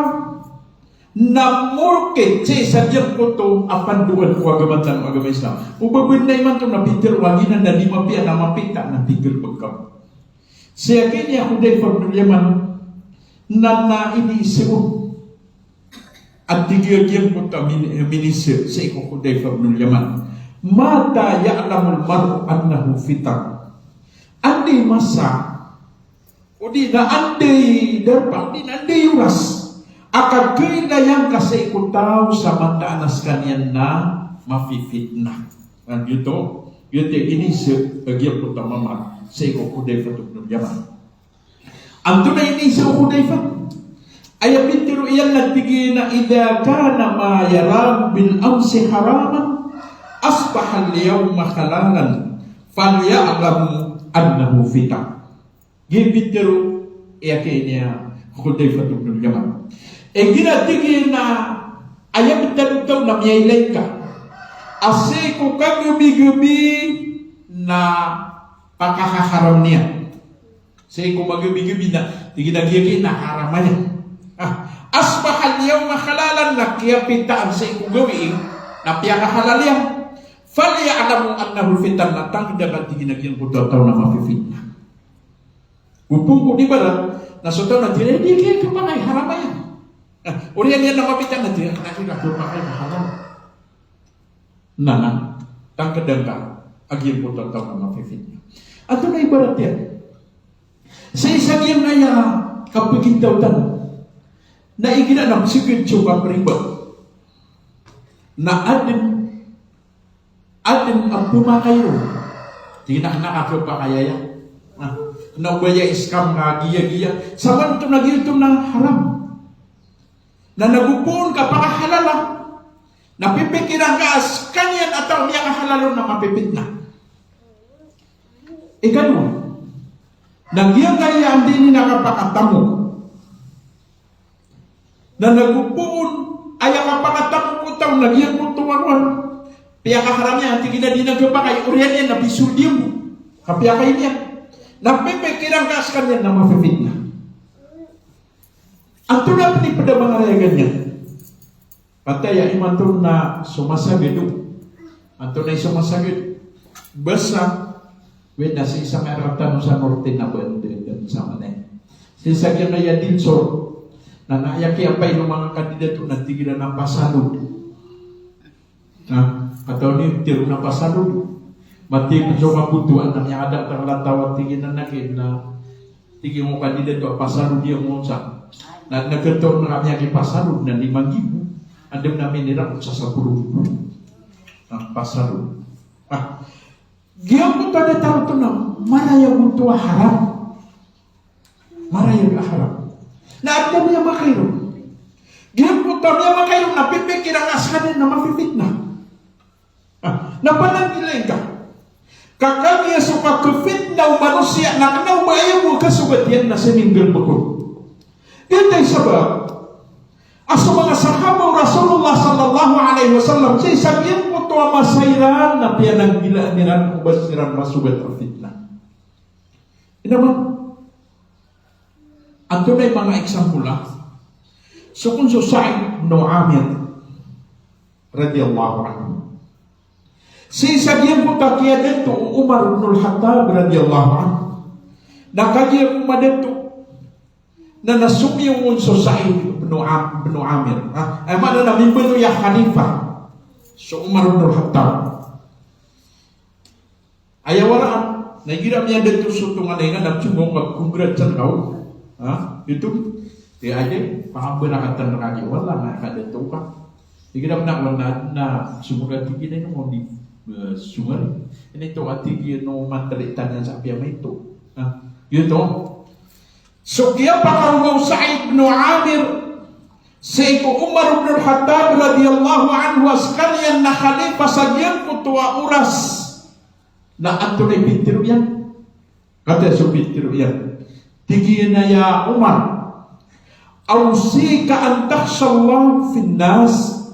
na morkit sii sa giyangkoto a pandoan ko agama tano a agama Islam. O ba bo na imanto na pitharo ka giyanan na di mapiya na mapita na tig iyan pagka. Sii ki Hudhayfah bin Yaman, na na iniiza on. Tig iyan giyangkoto a min-, miniza sii ko Hudhayfah bin Yaman. Mata ya'lamul mar'u annahu fitan. Anda i masa, odi na anda i darpa, odi na anda i oras a kagiya na iyangka sii ko taw sa mataan a skaniyan na mapipitnah. Na giyoto, giyoto i iniza a giyangkoto a mama sii ko Hudhayfah bin Yaman. Antonaa i iniza o Hudhayfah? Aya pitharo iyan na tig iyan a, "Idha kana ma yarahu bil amsi haraman, asbaha al yawma halalan, falya'lam annahu fitan." Giya pitharo iyan ki ini a Hudhayfah bin Yaman. Igira tig iyan a aya btad o taw na miyailay ka a sii ko kagabigbi na pakahaharam niyan. Sii ko magabigbi na, tig iyan a giya ki na haram aya. Ah, asbaha al yawma halalan, na kiyapitaan sii ko gawii na piyakahalal iyan. Falya'lam annahu fitan, na tangkda ka tig iyan a giyangkoto a taw na mapipitnah. Gopon ko di barat, na so taw na tig iyan a di kiya kapakay, haram aya. Ah, oriyan iyan na mapitnah na tig iyan a di kiya kapakay, haram. Na, na, tangkda ngka a giyangkoto a taw na mapipitnah. Antonaa i ibarat iyan? Sii sa giyangkaya kapagintaw tano na igira na psgd so kapriba na adn, adn a pmakay ron. Tig iyan a kna ka kapakay aya. Na, kna o ba aya i-scam ka giya-giya. Samanto na giyoto na haram. Na nago pn ka pakahalala, na pipikiran ka a skaniyan a taw a miyakahalal on na mapipitnah. Ikadowa, na giyangkaya anda ini na kapakatamok. Na nago pn aya kapakatamok o taw na giyangkoto a rowan, piyakaharam iyan, tig iyan a di na kapakay, oriyan iyan na pisold iyan bo. Ka piyakay niyan. Na pipikiran ka a skaniyan na mapipitnah. Antonaa pn i pd a manga rayagan iyan? Pataya imanto na so masagad o. Antonaa i so masagad? Basa, weda sii sa miyarata tano sa Norte na ba, dn sa manay. Sii sa giyangkaya Del Sur. Na, na aya kiyapailoman o manga kandidato na tig iran a pasalod. Na, katawan iyo, tharo na pasalod. Mathay pn so kabotowan na miyakadakdakl a taw a tig iyan a kna, tig iyan o kandidato a pasalod iyan on sa. Na, na katoon na kami a kipasalod na lima nggibo. Anda na minira on sa sapolo nggibo. Na, pasalod. Ah, giyangkoto a datar oto na marayag oto a haram. Marayag a haram. Na adn a miyamakay ron. Giyangkoto a miyamakay ron na pipikiran ka a skaniyan na mapipitnah. Ah, na pananggilai ngka. Ka kagiya so kakapitnah o manosiya na kna o ba aya bo a kasogat iyan na sii sa minggalbk on. Giyoto i sabap a so manga sahaba o Rasulullah sallallahu alaihi wasallam, sii sa giyangkoto a masa iran na piyananggilaan iran o ba siran masogat a fitnah. Ino man? Antonaa i manga example a? So kon so Sa'id bin Amir radiyallahu anhu. Sii sa giyangkoto a kiyadato o Umar bin Al-Khattab radiyallahu anhu. Na kagiya ko madato Na, na somiyoon so Sa'id ibn Am-, ibn Amir. Ha? Aya maana na mimbaloy a khalifa so Umar ibn al-Khattab. Aya waraan, na igira miyadato so tonganay nga na somong ka, congrats ka. Ha? Ito, e, aya, pakabarakatan ka, wallah, na kadato ka. Igira miyadato na, na somong ka, tig iyan, ino di, e, somong. Ino ito, a tig iyan, o matalitan iyan sa apiya maito. Ha? Ito. So kiyapakaoma o Sa'id ibn Amir sii ko Umar ibn al-Khattab radiyallahu anhu a sekaniyan na khalifa sa giyangkoto a oras. Na antonaa i pitharo iyan? Katii so pitharo iyan, tig iyan a, "Ya Umar, awsika an takhsha Allah fin nas,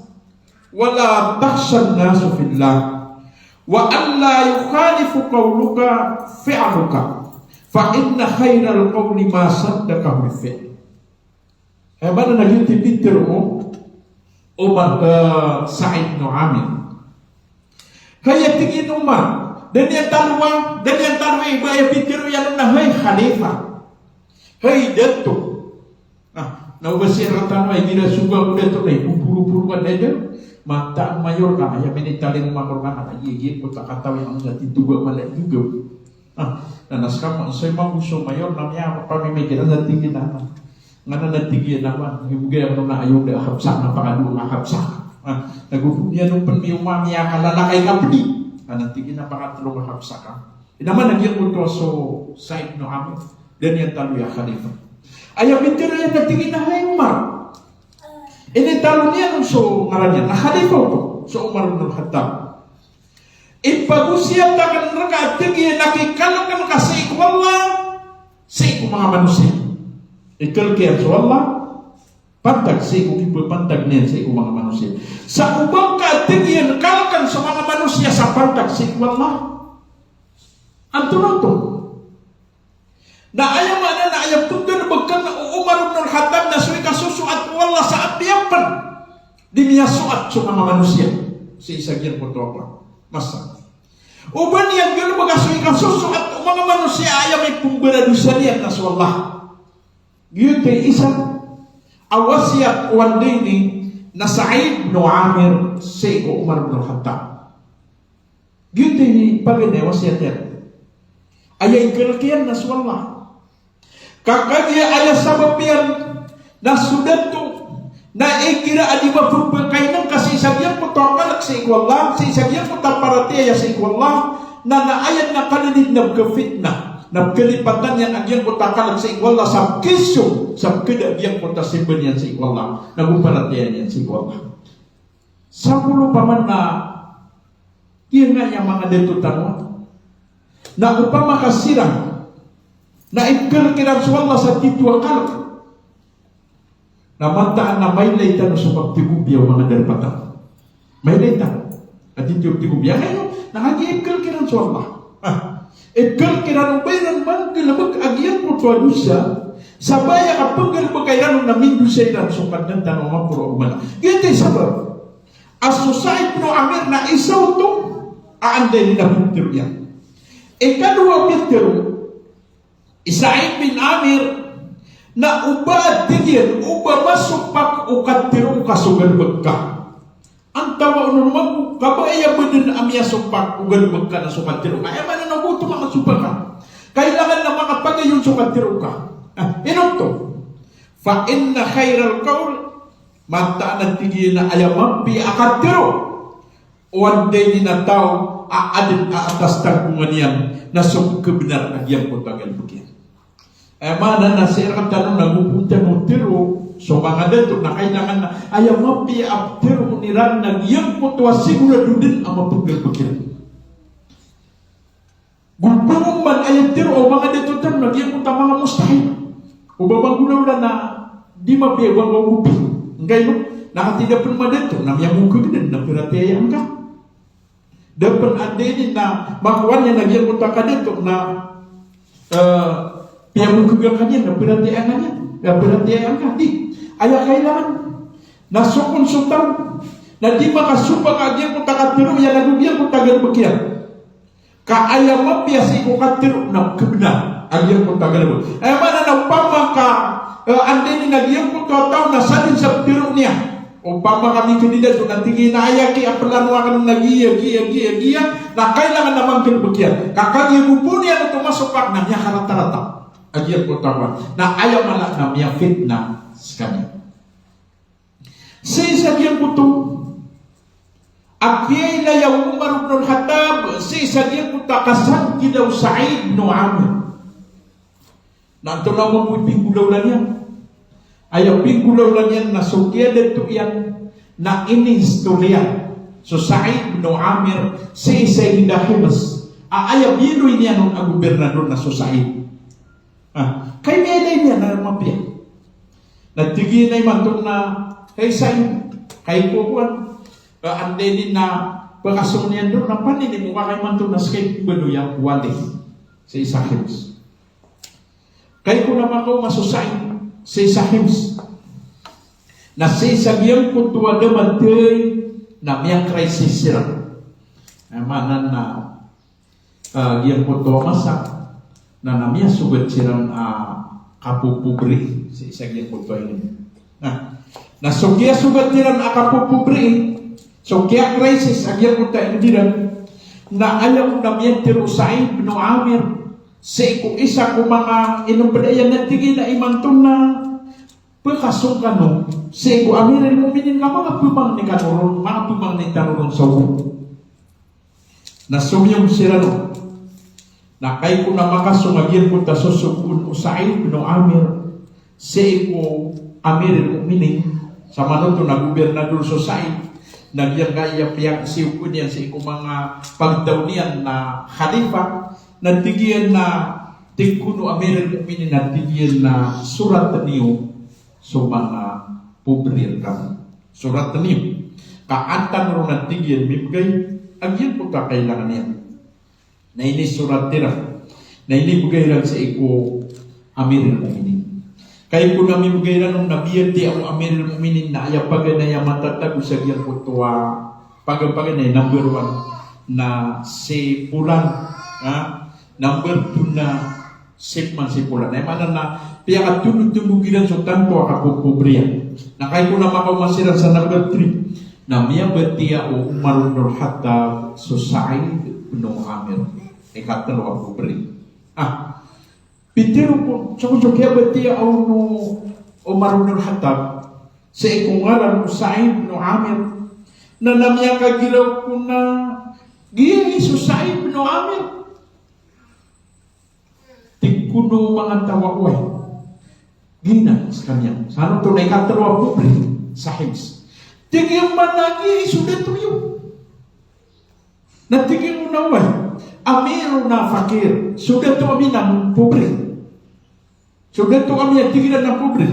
wa la takhsha an-nasa fillah, wa an la yukhalifa qawluka fi'luka, fa inna khayral qawli ma saddaqahul fi'l." Aya maana na giyoto i pitharo o Umar, e, Sa'id ibn Amir. Hay, a tig iyan, Umar, da niyan talowa, da niyan talowa i ba aya pitharo iyan on na hay khalifa, hay dato. Na, na o ba sii rktano a igira sogoan ko dato na ipoporoporo ka dn, mataan mayor ka, aya minitalingoma ko rkano na aya giyangkoto a katawi a manga titho ba mala i gagaw. Na, na, na skano, so imanto so mayor na miyapamimikir a, na tig iyan a, na, na tig iyan a, man, ibgay ako na ayo da hapsa, na pakadowa a hapsa. Na, na go pn iyan pn miyaoma, miyakalalakay ka pn. Na, na tig iyan a pakatlo a hapsa ka. Ino man a giyangkoto a so Sa'id ibn Amir, da niyan talowa i khalifa. Aya pitharo iyan na tig iyan a, "Hay Umar." Initalo niyan on so ngaran iyan, na khalifa oto, so Umar ibn al-Khattab. Ipagosiyat akn rka, tig iyan, a kikalkn ka sii ko Allah, sii ko manga manosiya. Ikalk iyan so Allah, pantag sii ko kipapantag niyan sii ko manga manosiya. Sa o ba ngka, tig iyan, kalkn so manga manosiya sa pantag sii ko Allah, antonaa oto? Na aya maana na aya pnggalbkn o Umar ibn al-Khattab na so ikasosoat o Allah sa apiya pn di miyasoat so manga manosiya. Sii sa giyangkoto a masa. O ba niyan galbka so ikasosoat o manga manosiya a aya mipmbaradosa niyan na so Allah. Giyoto i isa a wasiyat o anday ini na Sa'id ibn Amir sii ko Umar ibn al-Khattab. Giyoto i paganay a wasiyat iyan. Aya ikalk iyan na so Allah. Ka kagiya aya sabap iyan na so dato na igira a di ba pphakainang ka sii sa giyangkoto a kalk sii ko Allah, sii sa giyangkoto a paratiyaya sii ko Allah, na, na aya na kanini na pkhafitna, na pkhalipatan iyan a giyangkoto a kalk sii ko Allah sa pkhiso, sa pkhada a giyangkoto a simba niyan sii ko Allah, na go paratiyaya niyan sii ko Allah. Sampolo paman na giyangkaya manga dato tano na opama ka siran na ikalk iran so Allah sa titho a kalk, na mataan na mailay tano so kaptigopiya o manga darpa tano. Mailay tano a titho a kaptigopiya. Aya na kagiya ikalk iran so Allah. Ah. Ikalk iran o ba iran manggalbk a giyangkoto a dosa sa ba aya kapnggalbka iran on na mindosa iran so Kadnan tano a maporo a gomana. Giyoto i sabap a so Sa'id ibn Amir na isa oto a anday ini na pitharo iyan. Ikadowa a pitharo i Sa'id bin Amir na o ba, tig iyan, o ba masompak o katharo ka so galbk ka. Antawaa on mambo, ka ba aya bdn a miyasompak o galbk ka na so katharo ka. Aya maana na oto makasopak ka. Kailangan na makapagayon so katharo ka. Ah, ino oto? Fa inna khayral qawl, mataan a tig iyan a aya mapiya a katharo o anday ini na taw a adn a atas tangkongan iyan na so khabnar a giyangkoto a galbk iyan. Aya maana na sii rktano na go pn tano tharo so manga dato na kailangan na aya mapiya a ptharoon iran na giyangkoto a sigorado dn a mapnggalbk iran. Go pn man aya tharo o manga dato tano na giyangkoto a manga mustahil. O ba manggolawla na di mapiya ba nga ogopi. Nggaino, na katii da pn madato na miyamokhag dn na paratiyayaan ka. Da pn anday ini na makowa niyan a giyangkoto a kadato na, eh, piyamokhag ka niyan na paratiyayaan ka niyan, na paratiyayaan ka. Di, aya kailangan na so kon so taw na di makasopak a giyangkoto a katharo iyan ago giyangkoto a galbk iyan. Ka aya mapiya sii ko katharo na khabnar a giyangkoto a galbk. Aya maana na opama ka Eh, anda ini na giyangkoto a taw na sadn sa ptharoon iyan. Opama ka mingkadilad on na tig iyan a aya ki a plano akn na giya, giya, giya, giya, na kailangan a manggalbk iyan. Ka kagiya bo pn iyan oto masopak na miyakaratarata a giyangkoto a taw. Na aya mala na miyafitna skaniyan. Sii sa giyangkoto a kiyailaya o Umar ibn al-Khattab, sii sa giyangkoto a kasangkila o Sa'id ibn Amir. Na antonaa mambo i pinggolawla niyan? Aya pinggolawla niyan na so kiyadato iyan na inistorya so Sa'id ibn Amir sii sa ingd a Hims a aya biyaloy niyan on a gobernador na so Sa'id. Ah, kay miyailay niyan na mapiya. Na tig iyan a imanto na, "Hay Sa'id, kay ko kowan, ah, anda ini na pkasong iyan on na paninimo ka kay imanto na skay ko baloy a wali sii sa Hims." Kay ko na makaoma so Sa'id sii sa Hims. Na sii sa giyangkoto a da mathay na miyakrisis siran. Aya maana na, ah, giyangkoto a masa na, na miyasogat siran a kapopobri sii sa giyangkoto a ini. Na, na so kiyasogat iran a kapopobri, so kiyakrisis a giyangkoto a ingd iran, na aya on na miyantharo o Sa'id bin Amir sii ko isa ko manga inopd iyan na tig iyan a imanto na pkasong kano sii ko Amirul Mu'minin ka manga pmangni kano ron, manga pmangni tano ron sa oba. Na somiyong siran on. Na kay ko na makasong a giyangkoto a sosogoon o Sa'id bin Amir sii ko Amirul Mu'minin, samanoto na gobernador so Sa'id, na giyangkaya piyakasiyogo niyan sii ko manga pagtaw niyan na khalifa, na tig iyan na, tig kon o Amirul Mu'minin, na tig iyan na sorat niyo so manga pobri rkami. Sorat niyo. Ka an tano ron, a tig iyan, mibgay a giyangkoto a kailangan iyan. Na inisorat iran. Na inibgay iran sii ko Amirul Mu'minin. Kay ko na mibgay iran on na biyatiya o Amirul Mu'minin na aya paganay a matatago sa giyangkoto a paga-, paganay, number one na si Polan, ha? Number two na si Polan. Aya maana na piyakatondotondog iran so tanto a kapopobriya. Na kay ko na makaoma siran sa number three, na miyabatiya o Umar bin Khattab so Sa'id bin Amir. Ikatlo a pobri. Ah, pitharo ko, so, so kiyabatiya o Umar bin Khattab sii ko ngaran o Sa'id bin Amir. Na, na miyakagiraw ko na giya i so Sa'id bin Amir. Tig kon o manga taw a oway, giyanan skaniyan. Sa ano to na ikatlo a pobri sa Hims. Tig iyan man a giya i so dato iyo. Na tig iyan on a oway, amiruna faqir. So dato ami na pobri. So dato ami, a tig iran, na pobri.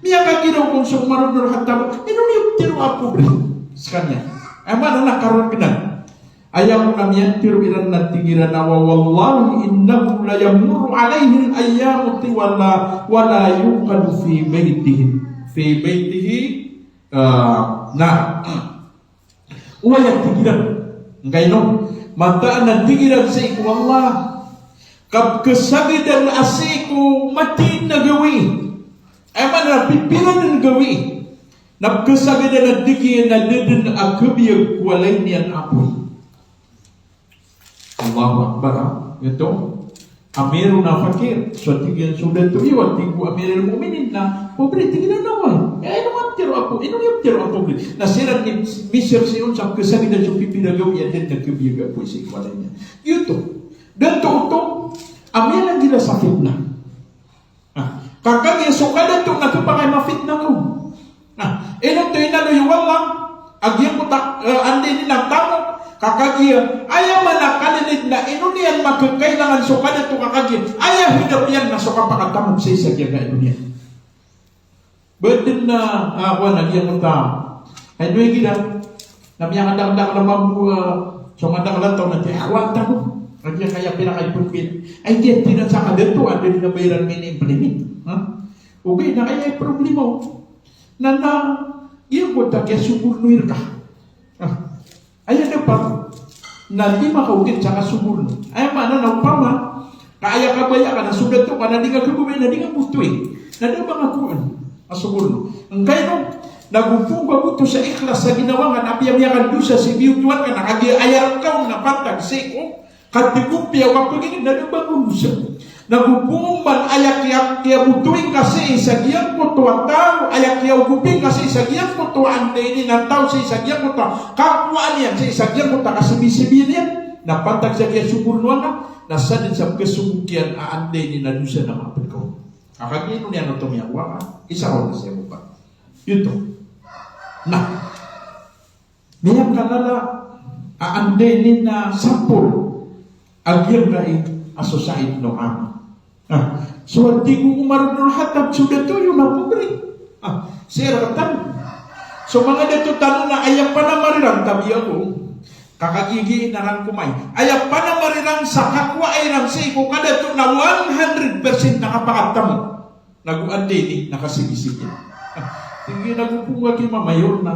Miyakagiraw kon so Umar bin Khattab, ino niyo pitharo a pobri skaniyan? Aya maana na karagnan. Aya kon a miyantharo iran na tig iran a, wa wallahi innahu la yamurru alayhi al-ayyamu tiwala wa la yuqadu fi baytihi, fi baytihi, ah, nar. Oway, a tig iran, ngkaino, mataan a tig iran sii ko Allah, kapkhasagadan a sii ko mataan a gawii. Aya maana na pipira dn gawii. Na pkhasagadan a tig iyan a da dn a khabiyag ko walay niyan a apoy. Allahu Akbar, ha? Ito, amiruna faqir. So tig iyan so dato iyo, a tig o Amirul Mu'minin, na pobri, tig iyan a oway. Eh, ino niyo pitharo a pobri? Ino niyo pitharo a pobri? Na siran ni Misir siyon sa pkhasagadan so pipira gawii a da dn a khabiyag a apoy sii ko walay niyan. Giyoto. Dato oto a miyananggila sa fitna. Na, ka kagiya so kadato na khapakay mafitna ka on. Na, ino to inaloy o Allah a giyangkoto a, eh, anda ini na tamok, ka kagiya aya man a kalilid na ino niyan makakailangan so kadato, ka kagiya aya hidap iyan na so kapakatamok sii sa giyangkai a doniya. Ba dn na, ah, kowan a giyangkoto a, ay, dowa igira na miyakadakdakl a mambo, ah, so madakl a taw na tiyakowa tano. Kagiya kaya pira kay pagpil. Ay, tiya tiran sa kadato, anda dn a ba iran mini-implement. Ha? Ogaid na kaya problema on. Na, na, giyangkoto a kiyasoborno i rka. Ah. Aya dapat na di makaogid sa kasoborno. Aya maana na opama ka aya kabaya ka na so dato ka na di nga khababaya na di nga botoy. Na da ba nga kowan a soborno. Angkaino, na go pn ka oto sa ikhlas sa ginawa nga na apiya miyakandosa si biyotowan ka na kagiya aya rka on na pantag sii ko katigompiya o kapagingd na da ba nga ondosa. Na go pn man aya kiya, kiyabotowi ngka sii sa giyangkoto a taw, aya kiyaogopi ngka sii sa giyangkoto a anday ini na taw sii sa giyangkoto a kakowaan iyan sii sa giyangkoto a kasibisibi niyan, na pantag sa kiyasobornoan ka, na sadn sa pkhasogoki iyan a anday ini na dosa na mapd ka on. Ka kagiya ino niyan oto miyakowa ka, isa ka on na siya mopat. Giyoto. Na miyakalala a anday ini na sampol a giyangkai a so Sa'id bin Amir. Ah, so tig o Umar bin Al-Khattab, so dato iyo na pobri. Ah, sii rktano. So manga dato tano na aya panamar iran, tabiya ko, ka kagiya gii na rangkomay. Aya panamar iran sa kakowaa iran sii ko kadato na one hundred percent na kapakatamo. Na go anday ini na kasibisibi. Ah, tig iyan a go pn ka ki Mama Yorna,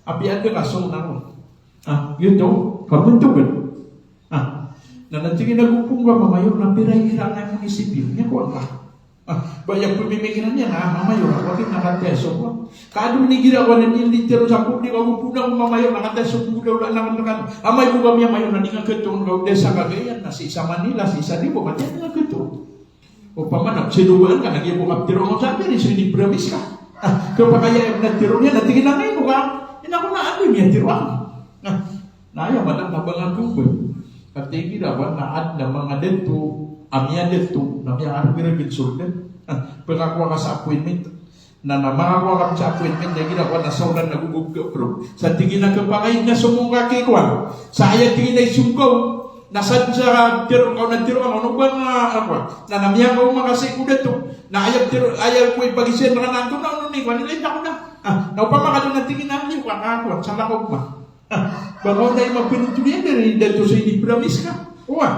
apiya anda ka song na ko. Ah, giyoto, pabntogn. Ah, na, na tig iyan a go pn ka Mama Yorna, pira i iran a munisipyo, niyan ko angka. Ah, ba aya pmimingiran iyan a Mama Yorna, oway na kataya so ko. Ka adn i girawa na niyan di tero sa publiko, a go pn a Mama Yorna, kataya so ko, da, da, na, na, na, amay ko kami a Mama Yorna, di nga khatoon ka o da sa kagayan, na sii sa Manila, sii sa Cebu, kataya di nga khatoon. Opama na pzadowaan ka na giya bo kaptero angka sa kari so inibramis ka. Ah, khapakay a aya pn a tero niyan na tig iyan a angkaino ka. Ino ko na anda i miyatero ako. Ah, na aya mataan na ba nga kobor. Ka tig iyan a ba na adn a manga dato a miyadato na miyakargragn so ldan. Ah, pkakowa ka sa appointment. Na, na makakowa ka sa appointment, na igira ko na sa olan na gogop ka bro. Sa tig iyan a khapakay na somong ka ki kowan. Sa aya tig iyan a isong ka on, na sadn sa tero ka on na tero ka on, ano ba nga, ano ba? Na, na miyakaoma ka sii ko dato. Na aya tero, aya ko ipagiza rka na antonaa, ano ni, kowan, ilay ta ko na. Ah, na opama ka dn na tig iyan a, ano ka, ka kowan, sa lakaw ka. Ah, ba nga on na imapinotol iyan dari dato sa inibramis ka. Kowan.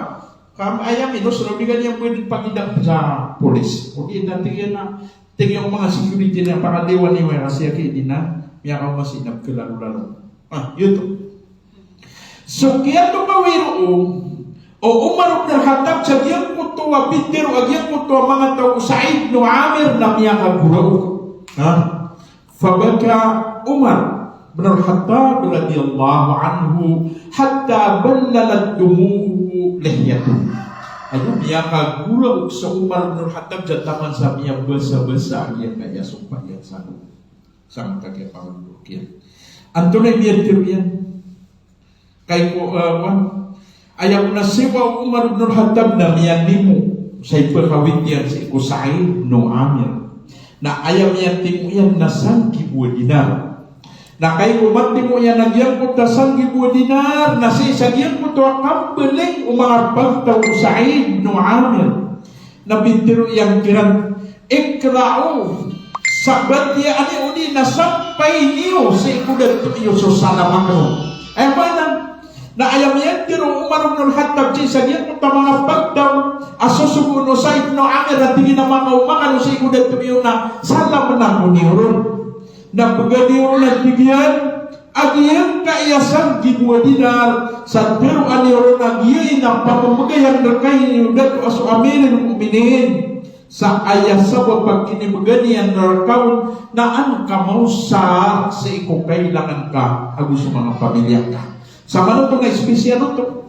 Ka aya minos, na o di ka niyan pwedeng pagidap sa polis. O di na tig iyan a, tig iyan o manga security na pakadiwan iyo, aya kasi aki di na miyakaoma sii na pkhalalolalo. Ah, giyoto. So kiyatokawi roo o Umar ibn al-Khattab sa giyangkoto a pitharo a giyangkoto a manga taw o Sa'id ibn Amir na miyakagoraok. Ha? Fabaka Umar bin Al-Khattab radiyallahu anhu hatta ballalat dumu'uhu lihyatahu. Aya miyakagoraok so Umar bin Al-Khattab sa taman sa miyabasabasa a giyangkaya sompa iyan sa, sangkaya pangolok iyan. Antonaa i miyatharo iyan? Kay ko, eh, wan, aya ko na siwa o Umar ibn al-Khattab na miyanimo sa ipakawit iyan sii ko Sa'id ibn Amir. Na aya miyatimo iyan na sanggibo a dinar. Na kay ko matimo iyan a giyangkoto a sanggibo a dinar, na sii sa giyangkoto a kambaling o manga pagtaw o Sa'id ibn Amir. Na pitharo iyan kiran, "Iqra'u, sa batiyaan iyo odi na sampay niyo sii ko dato iyo so salam akn." Aya maana, na aya miyatharo o Umar ibn al-Khattab sii sa giyangkoto a manga pagtaw a sosogoon o Sa'id ibn Amir a tig iyan a makaoma kano sii ko dato iyo na salam akn iyo ron. Na bgan iyo ron a tig iyan a giyangkaya sanggibo a dinar, sa tharoa niyo ron a giya i na pamamagayan rkaniyo dato a so Amirul Mu'minin. Sa aya sabap a kinibgan iyan rka on na an ka maosa sii ko kailangan ka ago so manga pamilya ka. Sa manoto na espesyal oto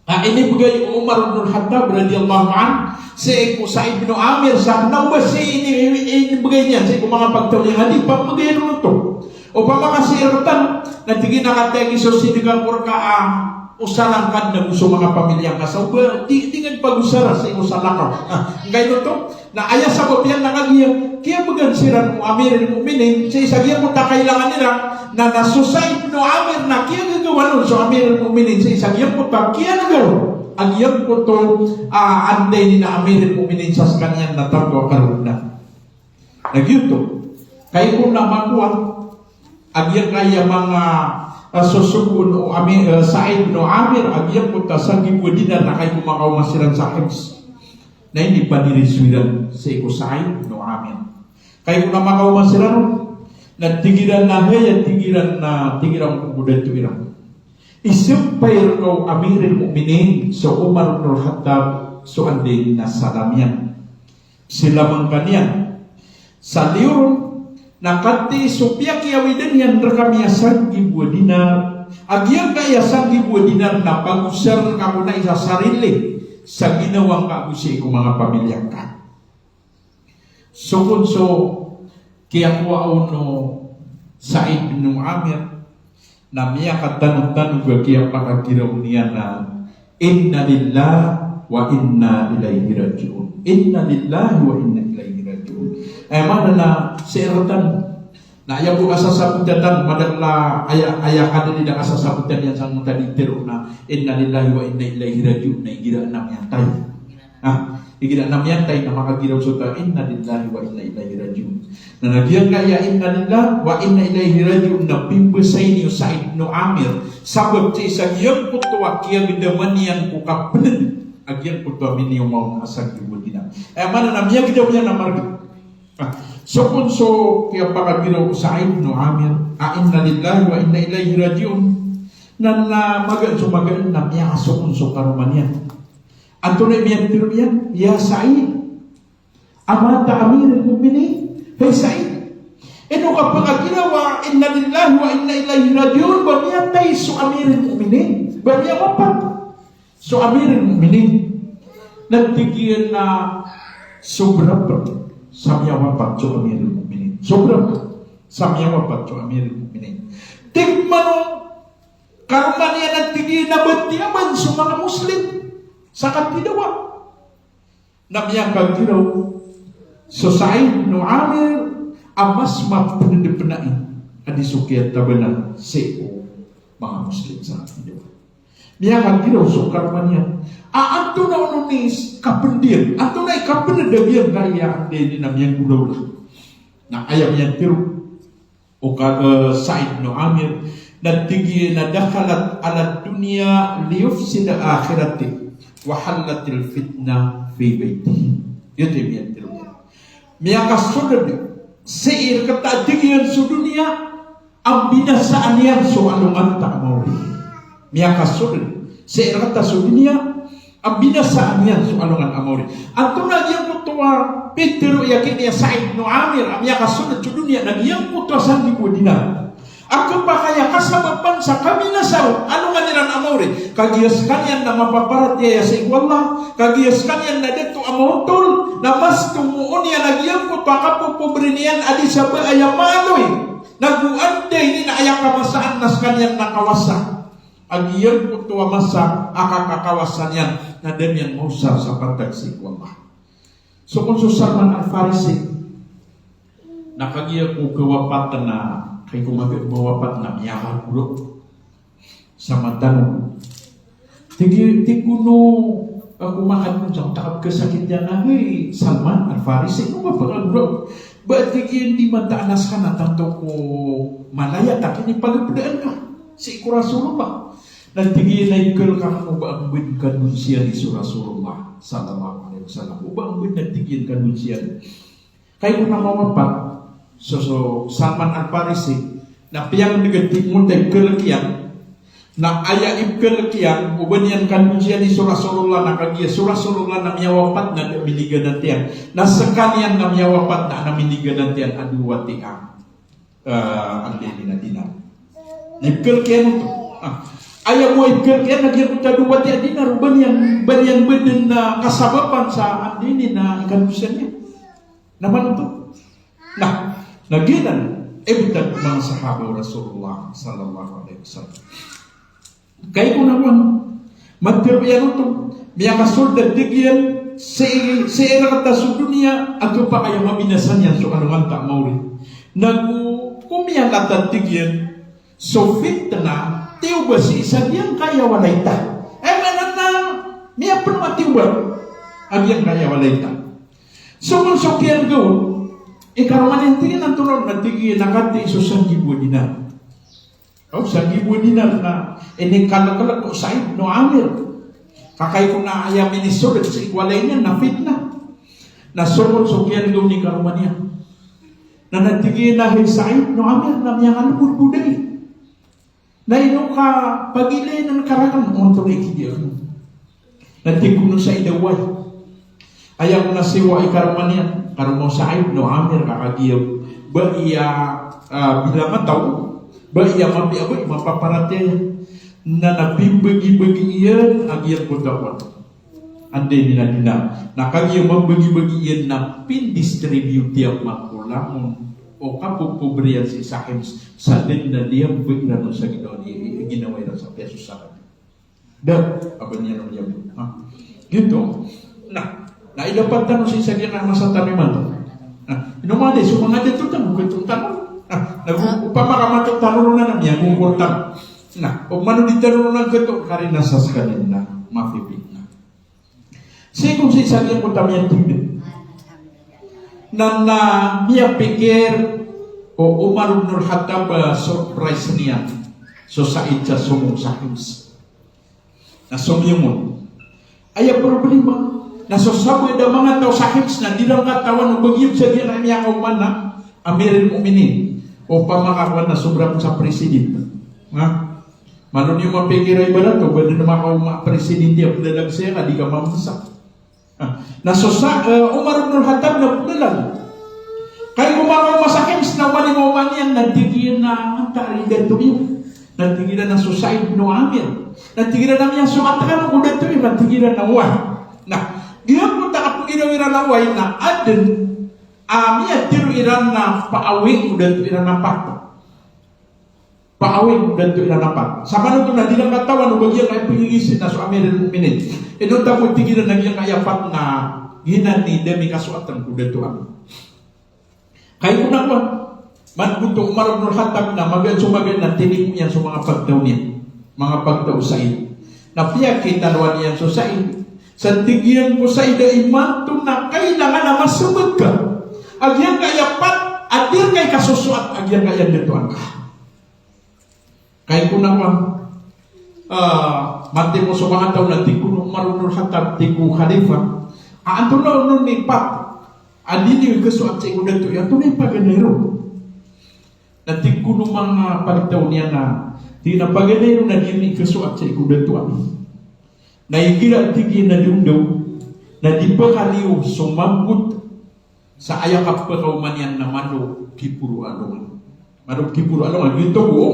a inibgay o Umar ibn al-Khattab radiyallahu anhu sii ko Sa'id ibn Amir sa kna o ba sii ini, ini, inibgay niyan sii ko manga pagtaw niyan a di pamamagayan oto. Opama ka sii rktano, na tig iyan a kataya ki so sidka ko rka a osaran ka dn ago so manga pamilya ka sa o ba di, di nga pagosara sii ko salakaw. Ah, angkaino oto? Na aya sabap iyan na kagiya kiyabgan siran o Amirul Mu'minin sii sa giyangkoto a kailangan iran, na, na so Sa'id ibn Amir na kiyagagawan on so Amirul Mu'minin sii sa giyangkoto a kiyanagaw a giyangkoto a anday ini na Amirul Mu'minin sa skaniyan na tanto a karona. Na giyoto. Kay ko na makowa a giyangkaya manga, ah, sosogoon o Ami-, ah, Sa'id ibn Amir a giyangkoto a sanggibo a dinar na kay ko makaoma siran sa Hims. Na inipadiritso iran sii ko Sa'id ibn Amir. Kay ko na makaoma siran, na tig iran a hay, tig iran a, tig iran ko dato iran. Isampay rka o Amirul Mu'minin so Umar ibn al-Khattab so anday na salam iyan. Silaman ka niyan. Sa liyo ron, na katii so piyakiyawidan iyan rkami a sanggibo a dinar, a giyangkaya sanggibo a dinar na pagosarn ka ko na isa sarili sa ginawa ngka ago sii ko manga pamilya ngka. So kon so kiyakowa on o Sa'id bin Amir, na miyakatanotanog a kiyapakagiraw niyan a, "Inna lillahi wa inna ilaihi raji'un. Inna lillahi wa inna ilaihi raji'un." Aya maana na sii rktano. Na aya bo kasasabotan tano, madakl a aya, aya kadalilan a kasasabotan iyan sangkoto a di tero na, "Inna lillahi wa inna ilaihi raji'un," na igira a miyatay. Ah, igira a miyatay na makagiraw so ta, "Inna lillahi wa inna ilaihi raji'un." Na giyangkaya "Inna lillahi wa inna ilaihi raji'un" na pimbasa ini o Sa'id bin Amir, sabap sii sa giyangkoto a kiyagdaman iyan ko kapnd a giyangkoto a miniyomaw a sanggibo a dinar. Aya maana na miyagdaw iyan a margn. Ah, so kon so kiyapakagiraw o Sa'id bin Amir a, "Inna lillahi wa inna ilaihi raji'un." Na, na magaan so magaan na miyakasokon so karoma niyan. Antonaa i miyatharo iyan? "Ya Sa'id, amata Amirul Mu'minin?" Hay Sa'id, ino ka pkagiraw a "Inna lillahi wa inna ilaihi raji'un" ba miyatay so Amirul Mu'minin, ba miyawapat so Amirul Mu'minin? Na tig iyan a sobra pn sa miyawapat so Amirul Mu'minin. Sobra pn sa miyawapat so Amirul Mu'minin. Tig man o karoma niyan a tig iyan a ba tiyaban so manga Muslim sa katidawa. Na miyakagiraw so Sa'id bin Amir a mas mapndpnai a di so kiyatabanan sii ko manga Muslim sa katidawa. Miyakagiraw so karoma niyan a antonaa on i kapnd iyan, antonaa i kapnd a giyangkaya a anda ini na miyanggolawla. Na aya miyatharo o ka, eh, Sa'id bin Amir, na tig iyan a, "Dakhalat alad dunya liyufsida akhirati, wa hallatil fitna fi baiti." Giyoto i miyatharo. Miyakasold sii rkta, tig iyan, so doniya a mbinasaan iyan so alongan ta a maori. Miyakasold sii rkta so doniya a mbinasaan iyan so alongan a maori. Antonaa giyangkoto a pitharo iyan ki Sa'id bin Amir a miyakasold so doniya na giyangkoto a sanggibo a dinar a khapakay a kasabapan sa kabinasa o alongan iran a maori? Kagiya skaniyan na mapaparatiyaya sii ko Allah, kagiya skaniyan na dato a maotol, na mas tomo on iyan a giyangkoto a kapopobre niyan a di sa ba aya maaloy. Na go anda ini na aya kamasaan na skaniyan na kawasa. A giyangkoto a masa a kakakawasa niyan na da niyan maosar sa pantag sii ko Allah. So kon so Salman Al-Farisi, na kagiya ko kawapat na, kagiya ko maga-, mawapat na miyakagoro sa mata on. Tig i-, tig o, ako makadon sa takap kasakit iyan na, "Hey, Salman Al-Farisi, ino ka pkagoro?" Ba tig iyan, "Di mataan a skaniyan na tanto ko malaya ta kinipagpdaan ka sii ko Rasulullah." Na tig iyan a ikal ka ko ba ang bid kadon siyan i so Rasulullah sallallahu alaihi wasallam. O ba ang bid na tig iyan kadon siyan. Kagiya ko na mawapat so, so Salman Al-Farisi, na piyangdg a tig o ta ipkhalk iyan. Na aya ipkhalk iyan, o ba niyan kadon siyan i so Rasulullah, na kagiya so Rasulullah na miyawapat na da a miniganatiyan. Na skaniyan na miyawapat na, na miniganatiyan a dowa tiyan. Ah, anda ini na dinar. Na ipkhalk iyan oto. Ah, aya bo a ipkhalk iyan na giyangkoto a dowa tiyan a dinar, o ba niyan, ba niyan bdn na kasabapan sa anda ini na ikadon siyan iyan. Na manoto. Na, na giyanan i btad o manga sahaba o Rasulullah sallallahu alaihi wasallam. Kagiya ko na man, matharo iyan oto, miyakasold a tig iyan sii, sii rkta so doniya a khapakay a mabinasa niyan so alongan ta a maori. Na go, ko miyalat a tig iyan, so fitna, tiyoba sii sa giyangkaya walay ta. Aya maana na miyapn a tiyoba a giyangkaya walay ta. So kon so kiyarga on i karoma niyan, tig iyan, antonaa on? Na tig iyan a katii so sanggibo a dinar. O, sanggibo a dinar na inikalklk o Sa'id bin Amir. Ka kagiya ko na aya minisold sii ko walay niyan na fitna. Na so kon so kiyarga on i karoma niyan, na tig iyan a, "Hay Sa'id bin Amir, na miyangalbod bo dn." Na ino ka pagilayn ka rakn, onto na ikidiya kn. Na tig o Sa'id a, "Oway, aya ko na siyowa i karoma niyan Karoma o Sa'id bin Amir ka kagiya ba iya, ah, bilangataw, ba iya mapiya ba iya mapaparatiyaya. Na, na pimbagibagi iyan a giyangkoto a kowan. Anda ini na dina. Na kagiya mambagibagi iyan na pindistribute iyan man ko langon o kapopobre iyan sii sa Hims sa dn na diyambi iran on sa ginawa ni, ginawa iran sa piyasosakan. Da, a ba niyan on diyambi. Ha? Giyoto. Na, na idapat tano sii sa giyangkaya masa tano imanto. Na, ino man di, so manga dato tano, gato tano. Na, na, opama ka mato tano ron na, na miyangongkor tano. Na, o mano di tano ron na gato, karina sa sekaniyan na mapipiya. Sii ko sii sa giyangkoto a miyathign. Na, na miyapikir o Umar ibn al-Khattab, ah, surprise niyan so Sa'id sa somong sa Hims. Na somiyong on. Aya problema. Na so sabaad a manga taw sa Hims na di ran katawan o ba giyoto sa giyangkaya miyakaoma na Amirul Mu'minin. Opama ka kowan na sobra ko sa president. Ha? Malo niyo mapikir a ibarat o ba dn makaoma a presidente a plalag saya ka di ka mamasa. Ah, na so sa, eh, Umar ibn al-Khattab na plalag. Kagiya ko makaoma sa Hims na oman i maoma niyan na tig iyan a antaa i dato iyo. Na tig iran a so Sa'id bin Amir. Na tig iran a miyasoat kano ko dato iyo, na tig iran a oway. Na giyangkoto a kapagiraw iran a oway na adn a miyatharo iran na paawing ko dato iran a pat. Paawing ko dato iran a pat. Samanoto na di ran katawan o ba giyangkaya pagigisi na so Amirul Mu'minin. Inonta ko tig iran a giyangkaya pat na giyanan i da mi kasoatan ko dato ami. Kagiya ko na kowan, man oto Umar ibn al-Khattab na magaan so magaan na tinimo iyan so manga pagtaw niyan. Manga pagtaw o Sa'id. Na piyakitalowan iyan so Sa'id. Sa tig iyan ko Sa'id a imanto na kailangan a masmbag ka a giyangkaya pat a di rka ikasosoat a giyangkaya datoan ka. Kagiya ko na kowan, ah, matimo so manga taw na tig kon o Umar ibn al-Khattab, tig ko Khalifa, a antonaa on i pat a di niyo ikasoat sii ko dato iyo, antonaa i paganay ron? Na tig kon o manga pagtaw niyan a, tig iyan a paganay ron a di niyo ikasoat sii ko dato ami. Na igira tig iyan a di on daw, na di pkaliyo so manggot sa aya kapakaoma niyan na malo kiporo alongan. Malo kiporo alongan, giyoto bo.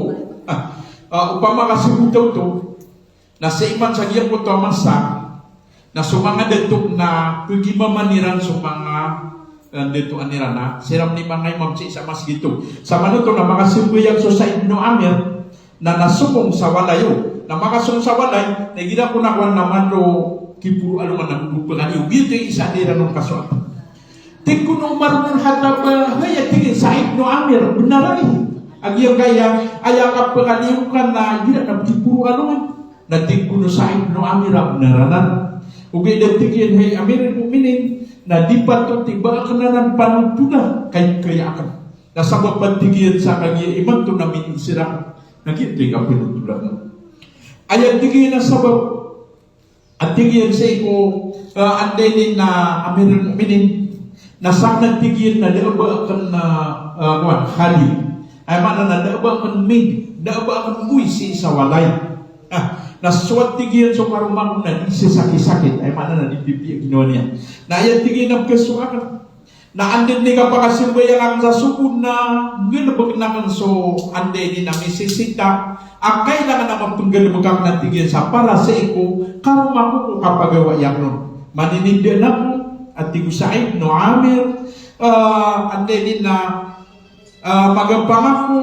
Ah, ah, opama ka sii ko taw oto, na sii man sa giyangkoto a masa, na so manga dato na pagimaman iran so manga, eh, datoan iran na, siran i manga imam sii sa masgit oto. Samanoto na makasambayang so Sa'id bin Amir, na, na somong sa walay o. Na makasomong sa walay, na igira ko na kowan na malo kiporo alongan na gogopangan iyo. Giyoto i isa a di iran on kasoat. Tig kon o Umar bin Khattab, hay, a tig iyan, Sa'id bin Amir, bnar a giyangkaya, aya kapakaliyo ngka na igira na kiporo alongan. Na tig kon o Sa'id bin Amir a bnar anan. Ogaid a tig iyan, hay Amirul Mu'minin, na di patot i ba akn anan panotola, kay, kaya akn. Na sabap a tig iyan sa kagiya imanto na miniiza iran. Na giyoto i kapanotola. Aya tig iyan a sabap a tig iyan sii ko, ah, anda ini na Amirul Mu'minin, na sakn a tig iyan na da a ba akn na, ah, kowan, khali. Aya maana na da a ba akn mi, da a ba akn boy sii sa walay. Ah, na so a tig iyan so karoma ko na di sasakisakit. Aya maana na di pipiya ginawa niyan. Na aya tig iyan a pkasoat akn. Na anda ini kapakasambayang akn sa sobo na nggalbkn akn so anda ini na misisita a kailangan a mapnggalbk akn a tig iyan sa para sii ko karoma ko ko kapagawai akn on. Maninindaan ako a tig o Sa'id bin Amir, ah, anda ini na, ah, magapang ako,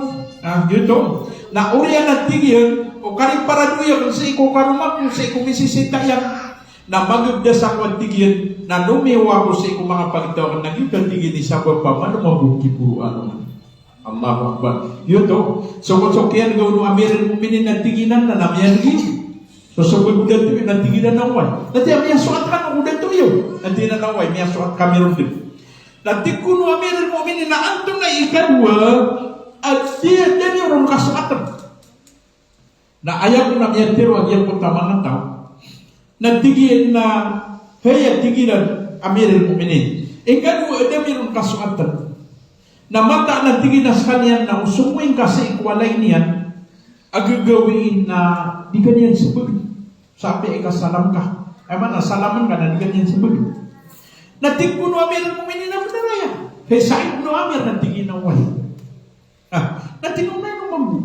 ah, giyoto. Na oriyan a tig iyan, o kariparado iyan sii ko karoma ko, sii ko misisita iyan. Na magabdas ako a tig iyan, na lomiyo ako sii ko manga pagtaw akn na giyoto a tig iyan i sabap a malo mambo kiporo alongan. Allahu Akbar. Giyoto, so, so kiyan gawno Amirul Mu'minin na tig iyan na, na miyadgi. So, so ko dato iyo na tig iyan a oway. Na tig iyan a miyasoat kano ko dato iyo. Na tig iyan a oway, miyasoat kami ron dn. Na tig kon o Amirul Mu'minin na antonaa i ikadowa a di, di niyo ron kasoatn. Na aya kon a miyatharo a giyangkoto a manga taw. Na tig iyan a, hay, a tig iyan a Amirul Mu'minin, ikadowa a da mi ron kasoatn. Na mataan a tig iyan a skaniyan na o somoing ka sii ko walay niyan a gagawii na di ka niyan smbagn. Sa apiya ikasalam ka. Aya maana, salamn ka na di ka niyan smbagn. Na tig kon o Amirul Mu'minin a bnar aya. Hay Sa'id ibn Amir, na tig iyan a oway. Ah, na tig iyan a oway,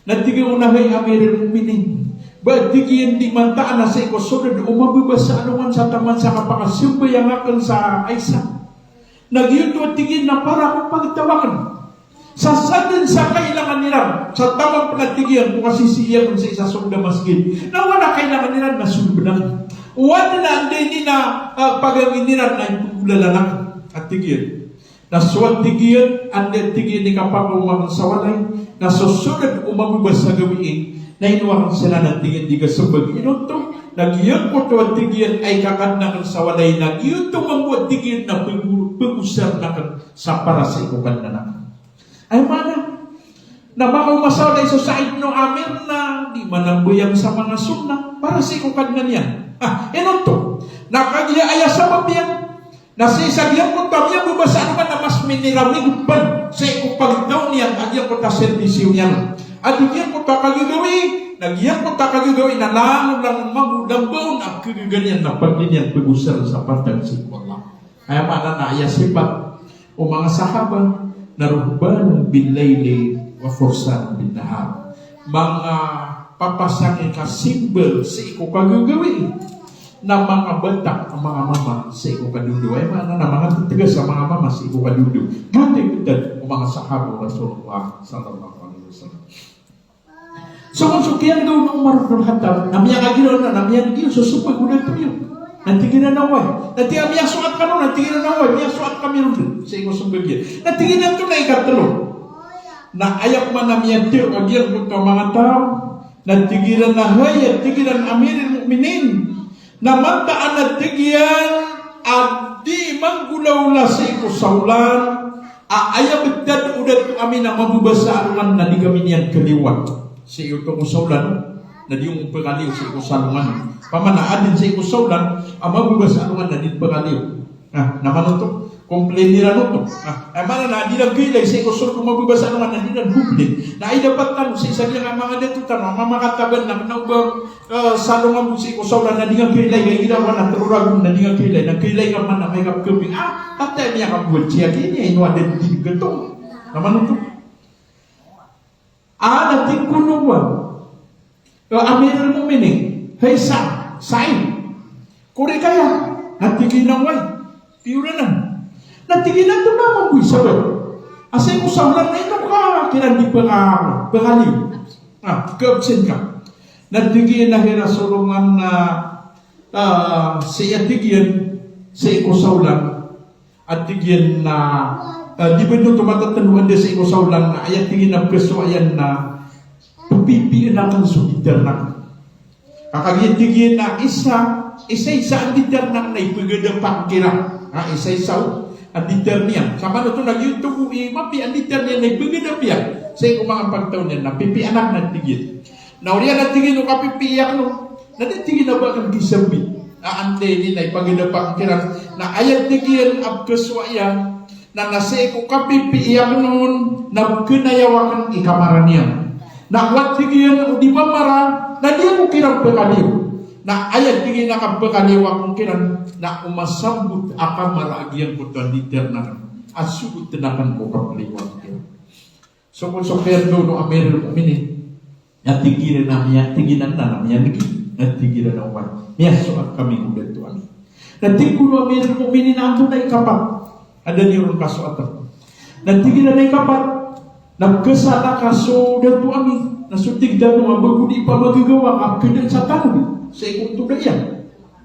na tig iyan a hay Amirul Mu'minin. Ba tig iyan di mantaan a sii ko sold o mababasa alongan sa taman sa kapakasambayang akn sa isa. Na giyoto a tig iyan na para ko pagtaw akn. Sa sadn sa kailangan iran, sa taman pn a tig iyan ko kasisii akn sa isa sold a masgit. Na oway na kailangan iran na sold bnar. Oway na anda ini na, ah, pagangin iran na ipnggolalan akn. A tig iyan. Na so a tig iyan, anda tig iyan i kapakaoma akn sa walay, na so sold o mababasa gawii, na ino akn siran a tig iyan di kasmbag. Ino oto, na giyangkoto a tig iyan a ikakadn akn sa walay, na giyoto mambo a tig iyan na pgo-, pgosarn akn sa para sii ko Kadnan akn. Aya maana na makaoma sa walay so Sa'id ibn Amir na di manambayang sa manga sunnah para sii ko Kadnan iyan. Ah, ino oto? Na kagiya aya sabap iyan na sii sa giyangkoto a miyababasa alongan na mas miniramig pn sii ko pagtaw niyan a giyangkoto a serbisyo niyan. A di giyangkoto a kagagawii, na giyangkoto a kagagawii na langolangon mambo, da mbaon a kagaga niyan na pd iyan pgosarn sa pantag sii ko Allah. Aya maana na aya sipat o manga sahaba na ruhbanun bil layli wa fursanun bin nahar. Manga papasang i kasimbl sii ko kagagawii, na manga batak a manga mama sii ko kadodo. Aya maana na manga ttgas a manga mama sii ko kadodo. Giyoto i btad o manga sahaba o Rasulullah sallallahu alaihi wasallam. So kon so kiyarga on o Umar bin Khattab, na miyakagiraw na, na miyakagiraw so sombag o dato iyan. Na tig iran a oway. Na tig iyan a miyasoat kano, na tig iran a oway, miyasoat kami ron dn. Sii ko sombag iyan. Na tig iyan a antonaa i katlo. Na aya pman a miyatero a giyangkoto a manga taw. Na tig iran a hay, a tig iran a Amirul Mu'minin. Na mataan a tig iyan a di manggolawla sii ko sawlan a aya btad o dato ami na mababasa alongan na di kami niyan kaliyowan. Sii oto ko sawlan na di on pkaliyo sii ko salongan. Opama na adn sii ko sawlan a mababasa alongan na di pkaliyo. Na, na manoto, complain iran oto. Na, aya maana na di iran kailay sii ko sold o mababasa alongan na di iran complain. Na aya dapat tano sii sa giyangkai a manga dato tano a mamakataban na kna o ba Eh, salongan bo sii ko sawlan na di nga kailay, ka igira wan a tero ragon na di nga kailay, na kailay ka man a may kapkaping. Ah, tatay niya ka buwat siya, di niya ino aden di gato. Na manoto. Ah, na tig kon o wan. Eh, Amirul Mu'minin, hay Sa-, Sa'id. Kori kaya, na tig iyan a oway. Piyoranan. Na tig iyan a antonaa mambo i sabap a sii ko sawlan na ino ka kiran di pka-, pkaliyo. Ah, ka-absent ka. Na tig iyan a hay Rasulullah na, ah, sii a tig iyan, sii ko sawlan. A tig iyan na, ah, di ba ino oto matatandaan da sii ko sawlan na, aya tig iyan a pkasowa iyan na, ppipiin akn so didar akn. Ka kagiya tig iyan a isa, isa-isa a didar akn na ipgadap akn kiran. Ha, isa-isa o a didar niyan. Samanoto na giyoto bo i mapiya a didar niyan na ipgadap iyan sii ko manga pagtaw niyan na pipiin akn a tig iyan. Na oriyan a tig iyan o kapipii akn on, na da tig iyan a ba akn kisambi a anday ini na ipgadap akn kiran. Na aya tig iyan a pkasowa iyan, na, na sii ko kapipii akn on, na pkhayaw akn i kamara niyan. Na oway tig iyan o di mamara, na di ako kiran pkaliyo. Na aya tig iyan a kapkaliyo akn kiran, na o masambot a kamara a giyangkoto a didar akn a sogoten akn ko kapkaliyo akn kiran. So kon so piyarga on o Amirul Mu'minin. Na tig iran a miya-, tig iran a na miyalgi. Na tig iran a oway, miyasoat kami ko dato ami. Na tig kon o Amirul Mu'minin a antonaa i kapat a da niyo ron kasoatan. Na tig iran a ikapat, na pkhasaala ka so dato ami, na so tig tano a ba ko di pamagagawa a pkhadan sa tano sii ko oto da iyan.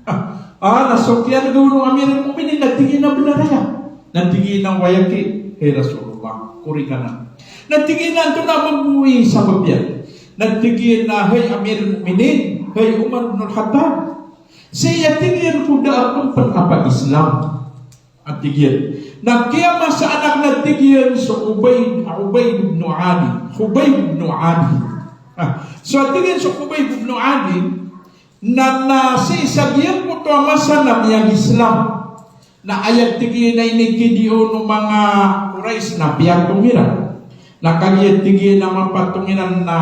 Ah, ah, na so kiyarga on o Amirul Mu'minin na tig iyan a bnar aya. Na tig iyan a oway aki, hay Rasulullah, kori ka nan. Na tig iyan a antonaa mambo i sabap iyan. Na tig iyan a hay Amirul Mu'minin, hay Umar bin Al-Khattab. Sii a tig iyan ko da akn pn kapag-Islam. A tig iyan. Na kiyamasaan akn a tig iyan so Ubayd, Ubayd ibn Adi. Ubayd ibn Adi. Ah, so a tig iyan so Ubayd ibn Adi, na, na sii sa giyangkoto a masa na miyag-Islam. Na aya tig iyan a inikidiya on o manga Quraysh na piyatong iran. Na kagiya tig iyan a mapatong iran na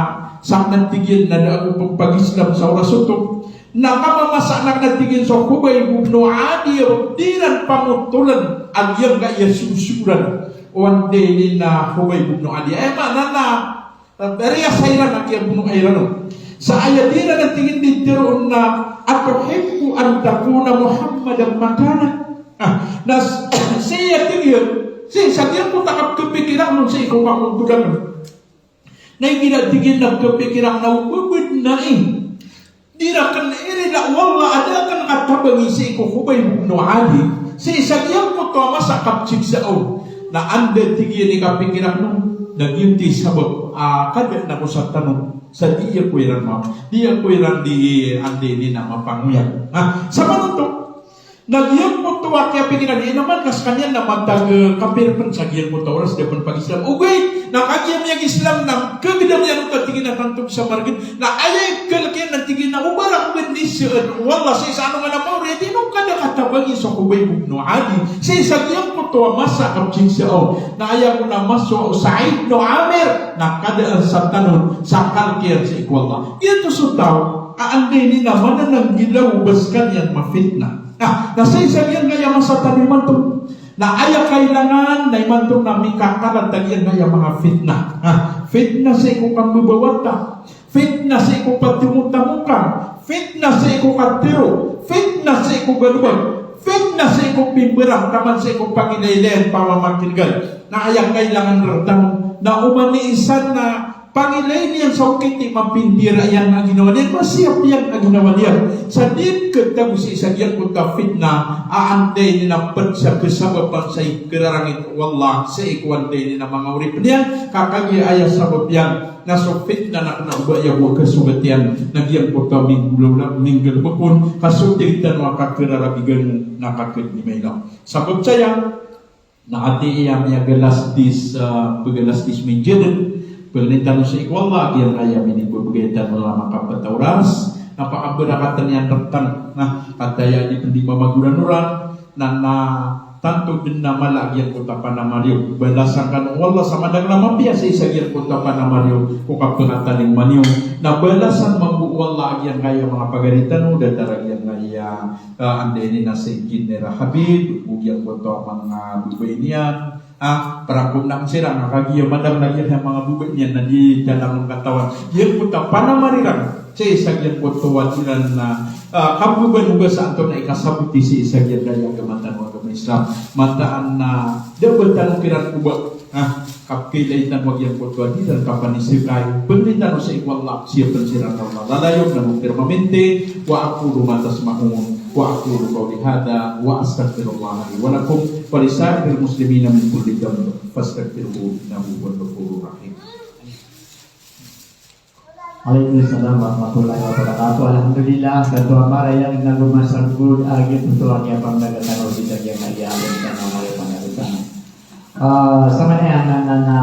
sakn a tig iyan na da ako pn pag-Islam sa oras oto. Na kamamasa anan a tig iyan so Khubayb ibn Adi, di ran pamotoln a giyangkaya sosoran o anday niyan a Khubayb ibn Adi. Aya maana na, eh, riyasa iran a kiyabonoa iran on. Sa aya di ran a tig iyan di tharoon na, "Atuhibbu an takuna Muhammadan makana?" Ah, na s-, sii a tig iyan, sii sa giyangkoto a kapikira on sii ko kamotolan. Na igira tig iyan na kapikira na o ba bnar i, di rakn irila o Allah a da akn katabangi sii ko Khubayb ibn Adi, sii sa giyangkoto a masa a kapsiksa on. Na anda tig iyan i kapikira on, na giyoto i sabap a kada na ko sa tano, sa di ako iran ma-, di ako iran di anday niyan a mapangoyag. Ha, sa manoto, na giyangkoto a kiyapikira niyan na man ka skaniyan na matag, eh, kapir pn sa giyangkoto a oras da pn pag-Islam. Ogaid na kagiya miyag-Islam na kagdam iyan oto a tig iyan a tanto sa margn. Na aya ikalk iyan na tig iyan na o ba rakn bnar i sii, eh, o Allah sii sa alongan a maori, di na kada katabangi so Khubayb ibn Adi sii sa giyangkoto a masa a kapsiksa on. Na aya kon a masowa o Sa'id ibn Amir na kada sa tano sa kalk iyan sii ko Allah. Giyoto so taw a anday niyan a manananggilaw o ba skaniyan mafitna. Na, na sii sa giyangkaya masa tano imanto. Na aya kailangan na imanto na mikakalat a giyangkaya manga fitna. Na, fitna sii ko kambabawata, fitna sii ko patomotamokan, fitna sii ko katharo, fitna sii ko galbk, fitna sii ko pimbarang, taman sii ko pangilailayan pamamakin'gan. Na aya kailangan rktano na oman i isa na pangilay niyan sa okit i mapindira iyan a ginawa niyan, masiyap iyan a ginawa niyan. Sa di katago sii sa giyangkoto a fitna a anday niyan a pd sa kasabapan sa ikararangit o Allah sii ko anday niyan a manga oripn iyan, ka kagiya aya sabap iyan na so fitna na kna o ba aya bo a kasogat iyan, na giyangkoto a minggolawla, minggalbk on, ka so tig tano a kakararabigan on na kakd ni mailaw. Sabap saya, na ati iya miyagalasdis, ah, pagalasdis minjadn, pangnin tano sii ko Allah, giyangkaya minibabagay tano a makapta oras, na pakabarakatn iyan rktano, na kataya di pn di mamagoranoran, na, na tanto dn na mala a giyangkoto a panamar iyo. Balasan kano o Allah sa madakl a mapiya sii sa giyangkoto a panamar iyo ko kapngatalingoma niyo. Na balasan mambo o Allah a giyangkaya manga pagari tano, datar a giyangkaya, ah, anday niyan a si Engineer Habib, go giyangkoto a manga babay niyan, ah, para ko na siran, na kagiya madakl a giyangkaya manga babay niyan na di tano katawan. Giyangkoto a panamar iran sii sa giyangkoto a di ran na, ah, kambabanoga sa antonaa i kasaboti sii sa giyangkaya agama tano a agama Islam. Mataan na da ba tano kiran oba, ah, kapkailay tano a giyangkoto a di ran kapanisikay. Pangnin tano sii ko Allah, siyapn siran o Allah. Lalayon na go pirmamente, wa aqulu ma tasma'un, wa aqulu qawli hadha, wa astaghfirullaha li wa lakum, wa li sa'iril muslimina min kulli dhanb, fastaghfiruhu innahu huwal ghafurur rahim. Waalaikumsalam warahmatullahi wabarakatuh. Alhamdulillah, Katoa Marayang na go masagod a giyoto a kiyapamdaga tano sii sa giyangkaya a alim tano a manga panagontan. Ah, sa manaya na, na, na,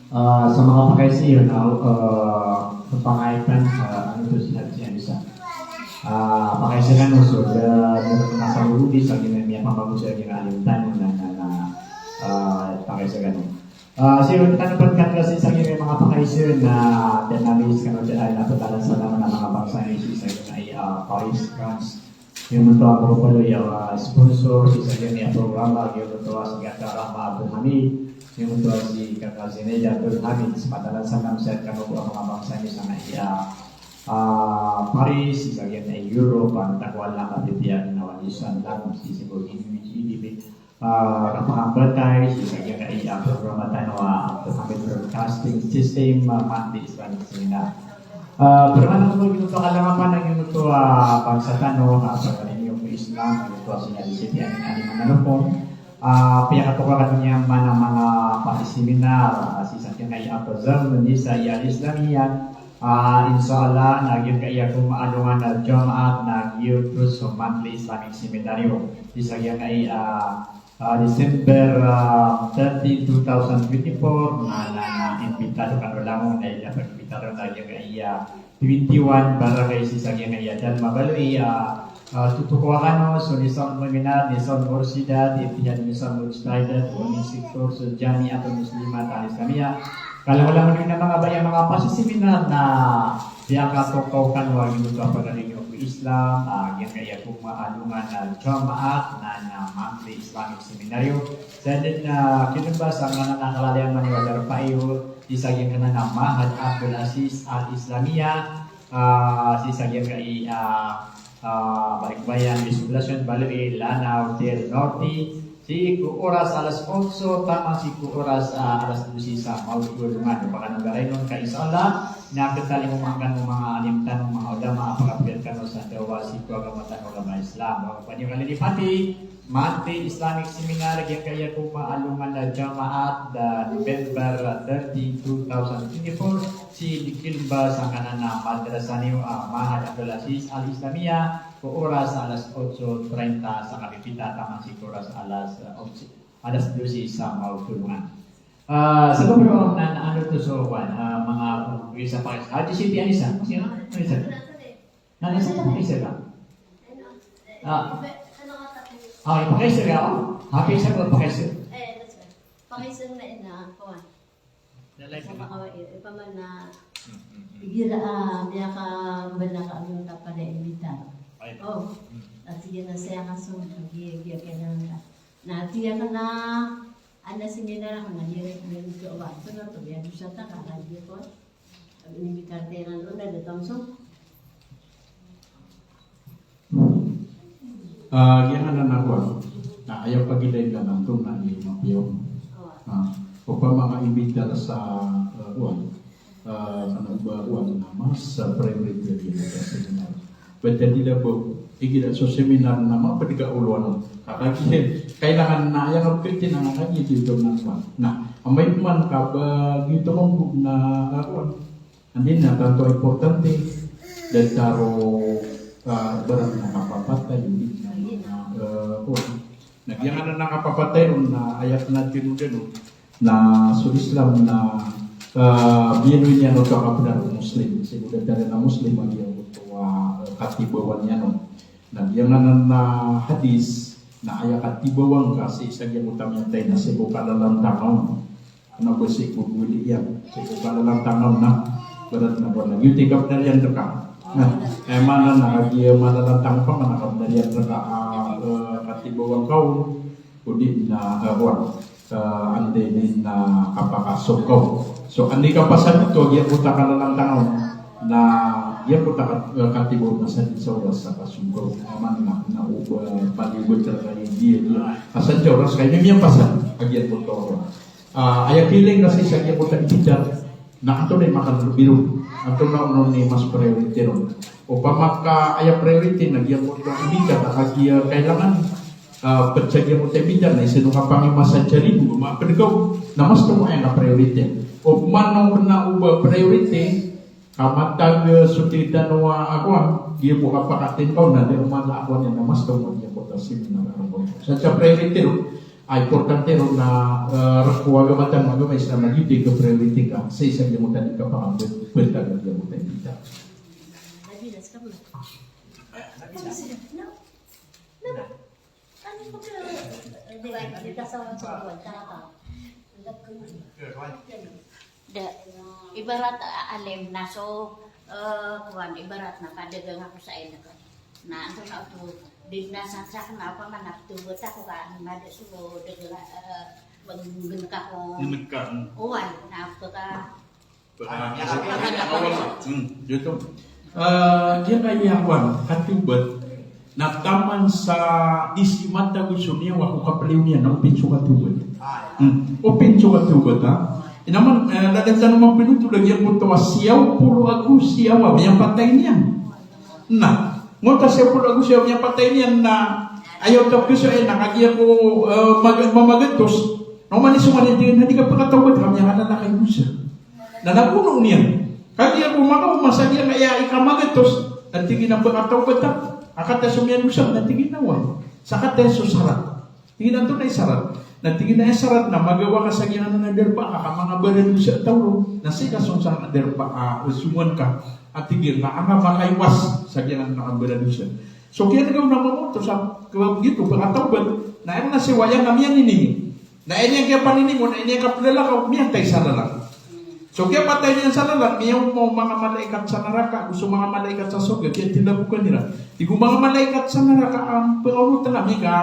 ah, sa manga pakaiza iyo na, ah, pangaitan, ah, ano to si Haji Anisa. Ah, pakaiza kano so, da, da, masagod sii sa giyangkaya miyapambago sa giyangkaya alim tano na, na, na, ah, pakaiza kano. Ah, sii tano pn kaklasi sa giyangkaya manga pakaiza na, da na miss kano da, na patalan sa nama na manga bangsa niyo sii sa giyangkaya, ah, Paris, France. Giyoto a manga palo iya, ah, sponsor sii sa giyangkaya programa, giyoto a si Kaka Rahma Abdul Hamid, giyoto a si Kaka Zinaida Abdul Hamid, sa patalan sa nama sii kano bo a manga bangsa niyo sa giyangkaya, ah, Paris, sii sa giyangkaya Europe, antaa ko Allah a kapipiya na wani san lam sii sa giyangkaya Ah, kapakambatay sii sa giyangkaya programa tano a Abdul Hamid Broadcasting System, ah, Monthly Islamic Seminar. Ah, pd man oto giyoto a kalangapan a giyoto a bangsa tano, ah, sa pagari niyo ko Islam, giyoto a sii na di sii tiyan a di manalokon. Ah, piyakatokawan iyan man a manga pati seminar, ah, sii sa giyangkaya Tazawuj Nisa al-Islamiyah. Ah, insha Allah, na giyangkaya ko maalongan a Jumaat, na giyoto so Monthly Islamic Seminar iyo. Sii sa giyangkaya, ah, ah, December, ah, thirty, two thousand twenty-four, na, na, na, imbitado kano langon, na aya pag-imbitado na giyangkaya twenty-one barangay sii sa giyangkaya Dalma Baloy, ah, ah, totokawan kano so Nisaul Mu'minat, Nisaul Murshidat, Ittihad Nisaul Mujtahidat, Women Sector, so Jamiatul Muslimat Al-Islamiyah. Kalangolangon iyan a manga baya, manga pasiseminar na Piyakatokaw kano a giyoto a pagari niyo ko Islam, a giyangkaya ko maalongan a jamaat na, na monthly Islamic Seminario. Sa den a kineba sa nganan a kalalayaman iyo a darpa iyo, sii sa giyangkanan a Mahad Abdul Aziz Al Islamia, a sii sa giyangkai a, a, Balikbayan, Bispoblacion, Baloy, Lanao del Norte, sii ko oras alas otso taman sii ko oras, a, alas dosi sa maoto alongan. Opama ka nanggaray non ka, insha Allah, na ketalingoma kano o manga alim tano, manga ulama, a pakapiya kano sa dawa sii ko agama tano a agama Islam. Opama ka niyo kalilipati, monthly Islamic Seminar, giyangkaya ko maalongan a jamaat, a, November thirty, two thousand twenty-four, sii di kilemba sangkanan a madrasa niyo a Mahad Abdul Aziz Al Islamia, ko oras alas otso trenta sa kapipita taman sii ko oras alas, a, otso, alas dosi sa maoto alongan. A, sabap roo na, na ano to so, kwan, a, manga, um, isa pa, Haji Siti Anisa, sino? Ano isa? Na, isa pa isa ba? A. A, ipakaiza ka, o? Happy isa ko pakaiza. Pakaiza na ina, kwan. Sa makawa, i-, opama na, igira, a, miyakabana ka, ano, tapala imbitar. O, ati gina saya ka so, gi-, gi-, kailangan ka. Na, ati gina na, ana seminar ako na, di, di, di, di, wa, so na to, ya, dosa ta ka, na, di ko. Inimbitar ta iran, o, na, di, tong so. A, giyanan a kowan. Na, aya pagilay ka na antonaa i mapiya on. A, opama ka imbitar sa, a, kowan. A, kena o ba kowan na mas, a, priority a giya ka seminar. Basta di da bo, igira so seminar na maped ka oloan on. Ka kagiya, kailangan na aya nga bukiti na nga kagiya di oto na kowan. Na, amay man ka ba giyoto mambo na, a, kowan. Andi na tanto a importante, datar o, a, ibarat na kapapatay, odi na, a, kowan. Na giyanan a kapapatay ron na aya na tinodan on na so Islam na, a, biyaloy niyan oto a kabenar o Muslim. Sii ko datar a Muslim a giyangkoto a, a, katibawan iyan on. Na giyanan a hadis na aya katibawan ka sii sa giyangkoto a miyatay na sii ko kalalantangan on. Kena o ba sii ko gowani iyan, sii ko kalalantangan on na, ibarat na kowan na giyoto i kabenar iyan reka. Na, e, maana na kagiya malalantang opama na kabenar iyan reka, a, e, katibawan ka on, odi na, e, kowan, e, anda ini na kapakasong ka on. So, anda i kapasad oto a giyangkoto a kalalantangan on, na giyangkoto a kat-, e, katibawan na sadn sa oras sa kasong ka on. Maana na, na o ba, paliwet reka i giya, giya. Pasad sa oras ka ini miyapasad a giyangkoto a kowan. A, aya kiling ka sii sa giyangkoto a imbitar, na antonaa i makalbi ron, antonaa on i mas priority ron. Opama ka aya priority na giyangkoto a imbitar, na kagiya kailangan, a, ped sa giyangkoto a imbitar, na isa no kapangima sa jari bo, maped ka on, na mas tomo aya nga priority. Opama na o kena o ba priority, Kamatag, eh, so tig tano a, a kowan, giya bo kapakatin ka on na di o mala a kowan iyan na mas tomo giyangkoto a seminar a rk on. Sa, sa priority ron, a importante ron na, eh, rk o agama tano a agama Islam na giyoto i priority ka, sii sa giyangkoto a di kapakabetad a giyangkoto a imbitar. Da, ibarat, ah, alim na so, eh, kowan, ibarat na padagang ako sa ina ko. Na antonaa oto, di na saksak na opama na ptobot ako ka, na da so dagang, eh, penggeneka ko. Geneka. Oway, na peka. Hmm, giyoto. Eh, giyangkaya kowan, katiyobat. Na taman sa di simatag so niyawa ko kapliyo niyan, na opin so katiyobat. Hmm, opin so katiyobat, ha? Inaman, eh, ladan tano mapinoto lagid giyangkoto a siyaw polo ago siyaw a miyapatay niyan. Na, ngota siyaw polo ago siyaw a miyapatay niyan na aya oto a kiso, eh, na kagiya ko, eh, mag-, mamagatos. Na oman i so man iyan, na di ka pekatawbat ka, miyakalalakay dosa. Na nabono niyan. Kagiya ko makaoma sa giyangkaya ikamagatos, na tig iyan a pekatawbat ako. A kataya so miyadosa, na tig iyan a oway. Sa kataya so sarat. Tig iyan a antonaa i sarat? Na tig iyan a aya sarat na magawa ka sa giyanan a darpa a ka manga baradosa a taw ron. Na sii ka song sa darpa a songowan ka. A tig iyan a anga makaiwas sa giyanan a baradosa. So kiyan ka on a mamoto sa kawag gito, pekatawbat. Na aya na siwaya na miyaninimo. Na aya niyan kiyapaninimo, na aya niyan kaplalakaw, miyatay sa lalan. So kiyapatay niyan sa lalan, miyaoma o manga malaikat sa naraka, go so manga malaikat sa sorga, kiyatilabokan iran. Tig o manga malaikat sa naraka a pkaonot ami ka,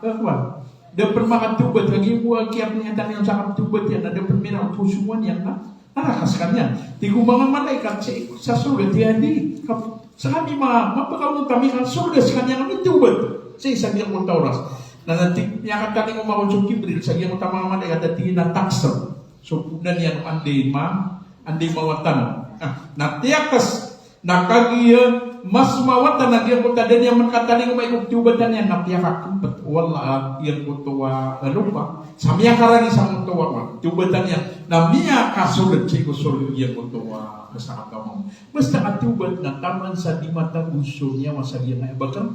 eh, kowan, da pn makatawbat, kagiya bo a kiyapniyatan iyan sa katawbat iyan, na da pn miraot so poso niyan na naraka skaniyan. Tig o manga malaikat sa, sa sorga, tiyadi, ka, skami ma, mapkaonot ami ka sorga skaniyan a mitawbat. Sa isa giyangkoto a oras. Na, na tig, miyakatalingoma on so Jibril sa giyangkoto a manga malaikat a tig iyan a taksr. So podan iyan o anda i ma, anda i mawatan. Ah, na tiyaks, na kagiya mas mawatan a giyangkoto a da niyan man katalingoma i kotawbatan iyan, na piyakakmpt o Allah a giyangkoto a, eh, lopa. Sa miyakarani sa giyangkoto a tawbatan iyan, na miyakasold sii ko sorga giyangkoto a, eh, sakataw mambo. Basta a tawbat na taman sa di matago so niyawa sa giyangkaya a bakn.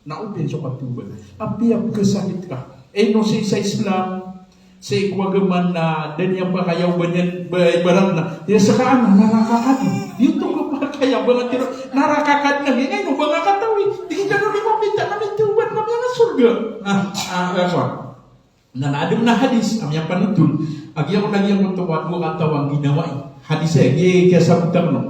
Na opin so katawbat. Apiya pkhasakit ka. Ino sii sa Islam, sii ko agama na da niyan pakayaw ba niyan, ba, ibarat na. Ya, saka ano, naraka ka di. Di oto ka pakayaw ba nga tiro, naraka ka di na, ino ba nga katawi. Di kita no di mapita na mitawbat na miyangasorga. Ah, ah, kowan. Na, na adn a hadis a miyapanotol a giyangkoto a, giyangkoto a dowa kataw a ginawai. Hadis a giya, giya sabot akn on.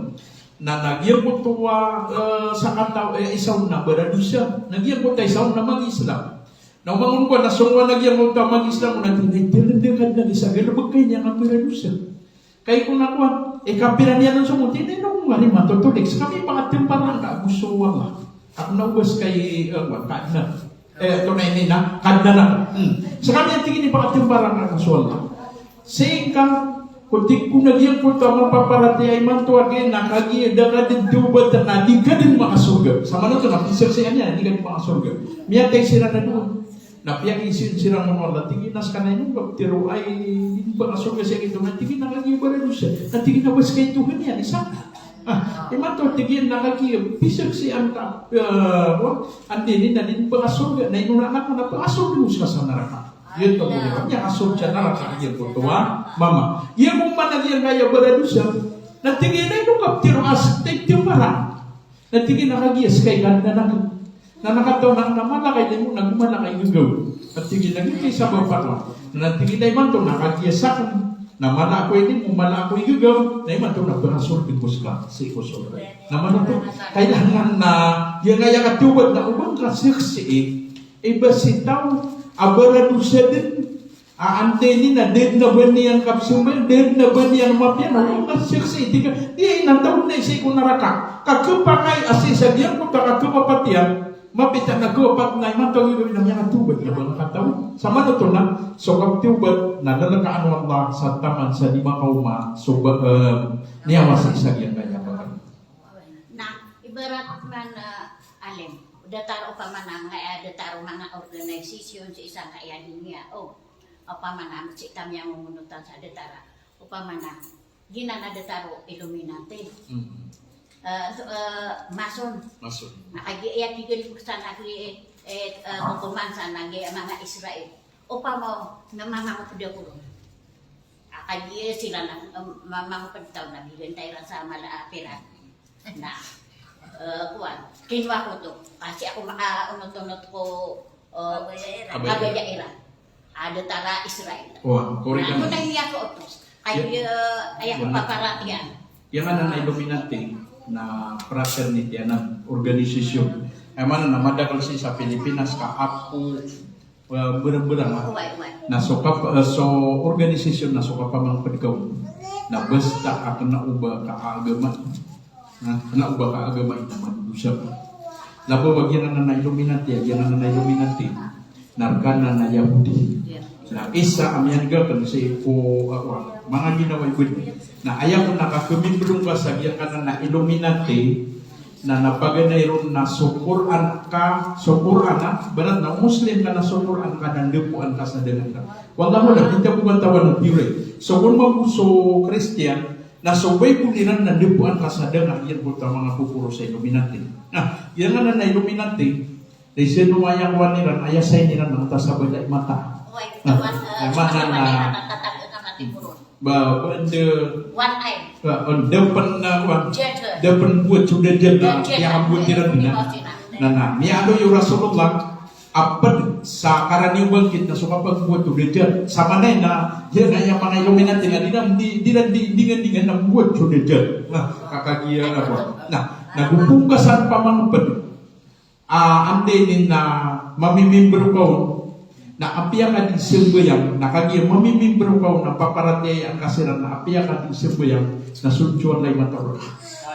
Na, na giyangkoto a, eh, sakataw, eh, isa on na baradosa. Na giyangkoto a isa on na mag-Islam. Na oman on kowan na songowan a giyangkoto a mag-Islam on na tig iyan a, "Tindg ka dn lagi sa galbk ka ini a baradosa." Kagiya kowan na kowan, eh, kapiran iyan on so moti, na ino ko ngari matotolik, skami pakatimparaan ka ago so Allah. Ako na o ba ska i, eh, kowan, Kadnan. Eh, tonaa ini na, Kadnan ako. Hmm. Skami a tig iyan i pakatimparaan ka ago so Allah. Sii ka, ko tig ko na giyangkoto a mapaparatiyaya imanto a giya na kagiya da ka dn tawbatan na di ka dn makasorga. Samanoto na pisaksian iyan a di ka dn makasorga. Miyatay siran a dowa. Na piyakiisaan siran o Allah, tig iyan a skaniyan, ino ba pitharo a di pakasorga si giyoto? Na tig iyan a kagiya baradosa. Na tig iyan a ba ska i Tuhan iyan, isa. Ah, imanto tig iyan a kagiya pisaksian ka, eh, wa, anda ini na di pakasorga, na ino na, na pakasorga mo ska sa naraka. Giyoto bo, miyakasold sa naraka giyangkoto a mama. Giya bo man a giyangkaya baradosa. Na tig iyan a ino ka pitharo a ska i Tuhan iyan. Na tig iyan a kagiya ska i Kadnan akn. Na na kataw na, na mala ka i limo, na go mala ka i gagaw. Na tig iyan a giyoto i sabap akn. Na tig iyan a imanto na kagiya sakn, na mala ako i limo, mala ako i gagaw, na imanto na pakasold ko ska sii ko sorga. Na manoto, kailangan na giyangkaya katawbat na o ba ngka saksii, eh, ba si taw a baradosa dn, a, anda ini na da dn a ba niyan kapsambayang, da dn a ba niyan mapiya, na o ba ngka saksii, tig ka, di, na taw na sii ko naraka. Ka khapakay a sii sa giyangkoto a kakhapakay iyan, mapita na khapakay na imanto a gawii na miyakatawbat na ba ngka kataw. Samanoto na, so katawbat na lalkaan o Allah sa taman sa di makaoma so ba, eh, niyawa sii sa giyangkaya a bakn. Na, ibarat man, eh, alim, datar opama na, nga, eh, datar o manga organization sii sangkaya doniya. O, opama na, sii ta miyangomonotan sa datar a, opama na, giyanan a datar o Illuminati. Mm. Eh, so, eh, Mason. Mason. Na kagiya, iya, tig iyan ko san a gi, eh, eh, kokoman san a gi manga Israel. Opama na mamangopd ako ron. A kagiya siran na, em, ma-, mamangopd taw na bigan ta iran sa mala a pira. Na, eh, kowan, kinowa ko oto. Ka sii ako makaonot-onot ko, eh, kabaya iran. Kabaya iran. A datar a Israel. Kowan, korek. Na ako na iya ko oto. Kagiya, eh, aya ko paparatiyaya. Giyangkanan a Illuminati na fraternity anan, organisasyon. Aya maana na madakl sii sa Pilipinas ka apo, eh, berang-berang, ah. Oway, oway. Na so kap-, eh, so organisasyon na so kapamangpd ka on na basta a kna o ba ka agama. Na kna o ba ka agama, ino madodosa ka. Labaw a giyangkanan a Illuminati, a giyangkanan a Illuminati na rk anan a Yahudi. Na isa a miyanggakan sii ko, ah, manga ginawa i bd. Na aya kon a kakmimblong ka sa giyangkanan a Illuminati, na na paganay ron na so Qur'an ka, so Qur'an a, ibarat na Muslim ka na so Qur'an ka na ndapoan ka sa danga iran. Wallahu a'lam, di ta bo katawan o theory. So kon mambo so Christian, na so Bible iran na ndapoan ka sa danga, giyangkoto a manga poporo sa Illuminati. Na giyangkanan a Illuminati, di sii no aya kowan iran, aya sign iran na mata sa bala i mata. Oway, na, aya maana na, ba, ba, da, one eye. Ba, da pn, ah, kowan. Jad. Da pn bowat so Dajjal na, Dajjal, aya kabowat iran na. Na, na, miyaaloy o Rasulullah, a pd sa karani o bangkit na so kapagowat o Dajjal. Sa manay na, iyan na aya manga Illuminati na di na, di, di na, di, di nga, di nga na gowat so Dajjal. Na, kakagiya na ba. Na, na go pn ka san pamangpd. Ah, anda ini na mamimimbro ka on, na apiya ka di sambayang, na kagiya mamimimbro ka on, na paparatiyayaan ka siran, na apiya ka di sambayang, na sonto o Allah i mataor ka.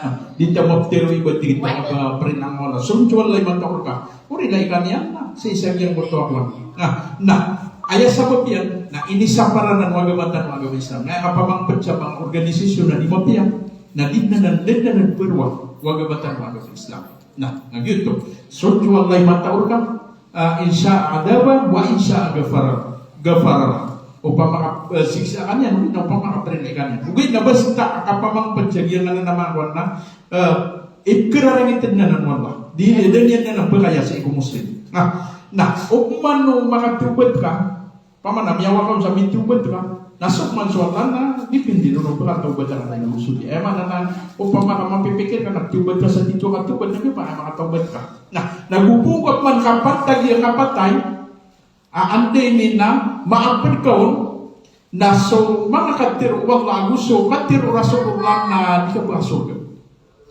Na, di ta maptero iba di ta ba prinangola. Sonto o Allah i mataor ka. Ori lay kaniyan na, sa isa giyangkoto a kowan. Na, na, aya sabap iyan, na inisapar anan o agama tano a agama Islam. Na aya kapamangpd sa manga organisasyon na di mapiya, na di na nan, di na nan pharowa o agama tano a agama Islam. Na, na giyoto. Sonto o Allah i mataor ka, ah, in sha'a adhaba wa in sha'a ghafara, ghafara. Opama ka, eh, siksa ka niyan, na opama ka prilai ka niyan. Ogaid na basta a kapamangpd sa giyangkanan a manga kowan na, eh, ikararangit anan o Allah. Di, di, di niyan anan pkaya sii ko Muslim. Na, na, opama o makatawbat ka, opama na miyawa ka on sa mitawbat ka, na so pman so Allah na dipindi ron o pkatawbat ka na ino sodi. Aya maana na, opama ka mapipikir ka na tawbat ka sa di to katawbat, na di pn makatawbat ka. Na, na go pn ka pman kapantag iyan kapatay, a, anda ini na maapd ka on, na so manga katharo o Allah ago so katharo o Rasulullah na di ka phasorga.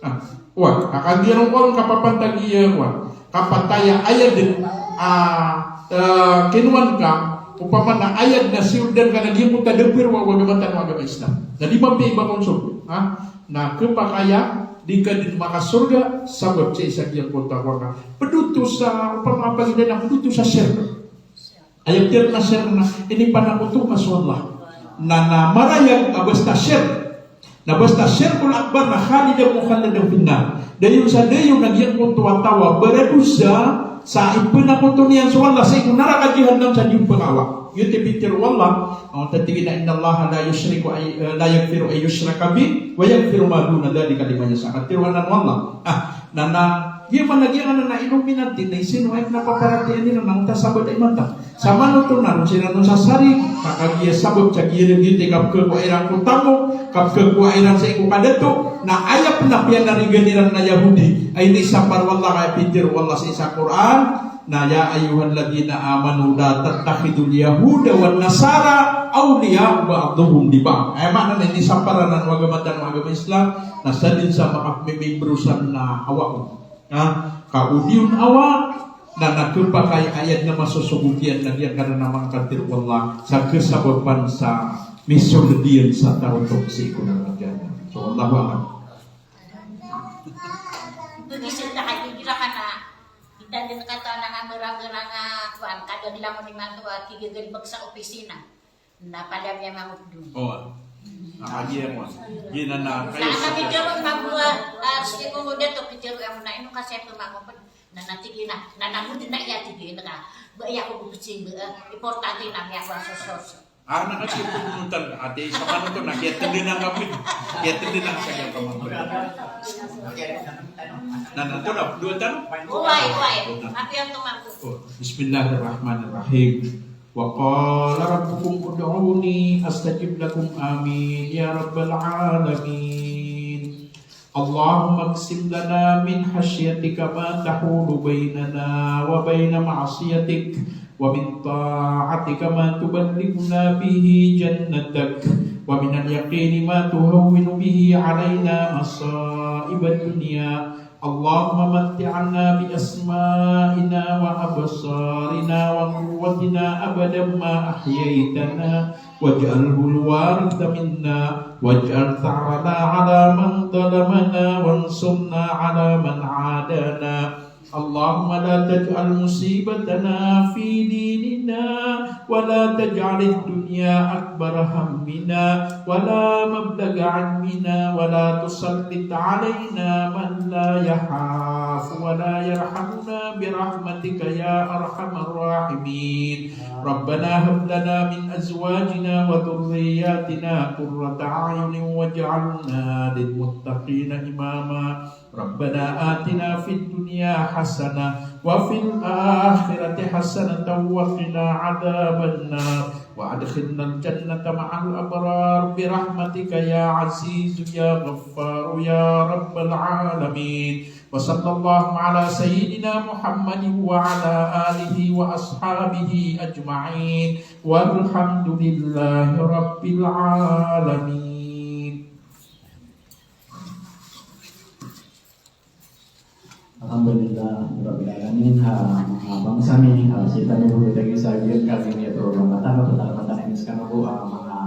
Ah, oway, ka kagiya ron kowan kapapantag iyan, oway, kapatay a aya dn, ah, eh, kinowan ka, opama na aya dn a siyordan ka na giyangkoto a da pharowa o agama tano a agama Islam. Na di mapiya i ba ka on sorga. Ha? Na khapakay a di ka dn makasorga sabap sa isa giyangkoto a kowan ka. Pd oto sa, opama ka pagida na pd oto sa shirk. Aya pitharo a shirk na inipanakoto ka so Allah. Na, na marayag a basta shirk. Na basta shirkul akbar na khalidan mukhalladan finnar. Dayon sa dayon a giyangkoto a taw a baradosa sa ipanakoto niyan so Allah sii ko naraka jahannam sa di on pkawa. Giyoto i pitharo o Allah, o, tig iyan a innallaha la yushriku ay, eh, la yaghfiru an yushraka bihi wa yaghfiru ma duna dhalika liman yasha. Katharo anan o Allah. Ah, Na, na, giya man a giya nga na, na Illuminati, na isino ay na paparatiyayaan iran na onta sabaad a iman ta. Sa manoto na ron siran on sa sarig, ka kagiya sabap sa giya ron giyoto i kapkhakowa iran ko tamok, kapkhakowa iran sii ko kadato, na aya pn a piyanarigan iran na Yahudi, a inisapar o Allah, ka aya pitharo o Allah sii sa Qur'an, na, "Ya ayyuhalladhina amanu la tattakhidhul yahuda wan nasara awliya ba'dhuhum li ba'd." Aya maana na inisapar anan o agama tano a agama Islam, na sadn sa makapmimimbro san na awa on. Ha? Ka odi on awa, na, na khapakay a aya dn a masosogot iyan na giyangkanan a manga katharo o Allah sa khasabapan sa misold iyan sa tarotop sii ko naraka jahannam. So, Allahu a'lam. Bagi sa ta ka di gira ka na, di ta dn kata na nga mera-mera nga, kuwan, kada di langon imanto a kigagalbk sa opisina. Na pala miyamangot dn. O. Na kagiya mo. Giyanan na kayo. Na kami dn mambo a, ah, sii ko dato, pitharo iyan na ino ka sii pmangot. Na, na tig iyan na, na, na, na, na, iya tig iyan ka. Ba iya ko bubsing, ba, ah, importante na miyakowa so sold. Ah, na kagiya pagmutan, ati, sa manoto na, kiyatindg iyan ka pwede. Kiyatindg iyan ka sa kiyatindg iyan ka. Na, na, ito na, dowa tano? Oway, oway. Apiya oto mambo. O, bismillahirrahmanirrahim. Wa qala rabbukum ud'uni astajib lakum. Amin ya rabbal alamin. Allahumma aqsim lana min khashyatika ma tahulu baynana wa bayna ma'siyatik, wa min ta'atika ma tuballighuna bihi jannatak, wa minal yaqini ma tuhawwinu bihi alayna masa'ibad dunya. Allahumma matti'na bi asma'ina wa absarina wa quwwatina abadan ma ahyaytana, waj'alhul waritha minna, waj'al tha'rana 'ala man zalamana, wansurna 'ala man 'adana. Allahumma la taj'al musibatana fi dinina, wa la taj'alid dunya akbara hammina, wa la mablagha 'ilmina, wa la tusallit 'alaina man la yakhafuna wa la yarhamuna bi rahmatika ya arhamar rahimin. Rabbana hab lana min azwajina wa dhurriyyatina qurrata a'yunin waj'alna lil muttaqina imama. Rabbana atina fid dunya hasanah wa fil akhirati hasanatan wa qina adzaban nar. Wa adkhilnal jannata ma'al abrar bi rahmatika ya azizu ya ghaffaru ya rabbal alamin. Wa sallallahu ala sayyidina Muhammadin wa ala alihi wa ashabihi ajma'in. Walhamdulillahi rabbil alamin. Alhamdulillah rabbil alamin. Ha, manga bangsa mi, ha, sii tano bo lagid sa giyangkai a program tano, patalamatan ami skano bo, ha, manga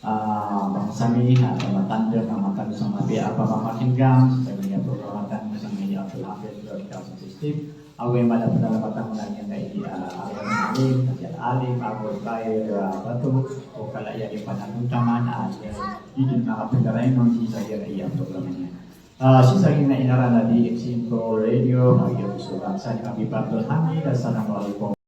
ah, bangsa mi, ah, taman tano, taman tano sa mapiya a pamamakin'g sii sa giyangkai a program tano, sangkai i Abdul Hafid, Broadcasting System. Ago i mala patalamatan ami na giyangkai, ah, Aryan Alim, Haji Alim, Abul Khair, ah, Bato, o kala iyan i panagontaman, ah, di dn makapagdaray on sii sa giyangkai a program iyan. Ah, sii sa giyangkai a inaran a D X Info Radio, ah, giyangkai so bangsa ni Habib Abdul Hamid. Assalamu alaikum.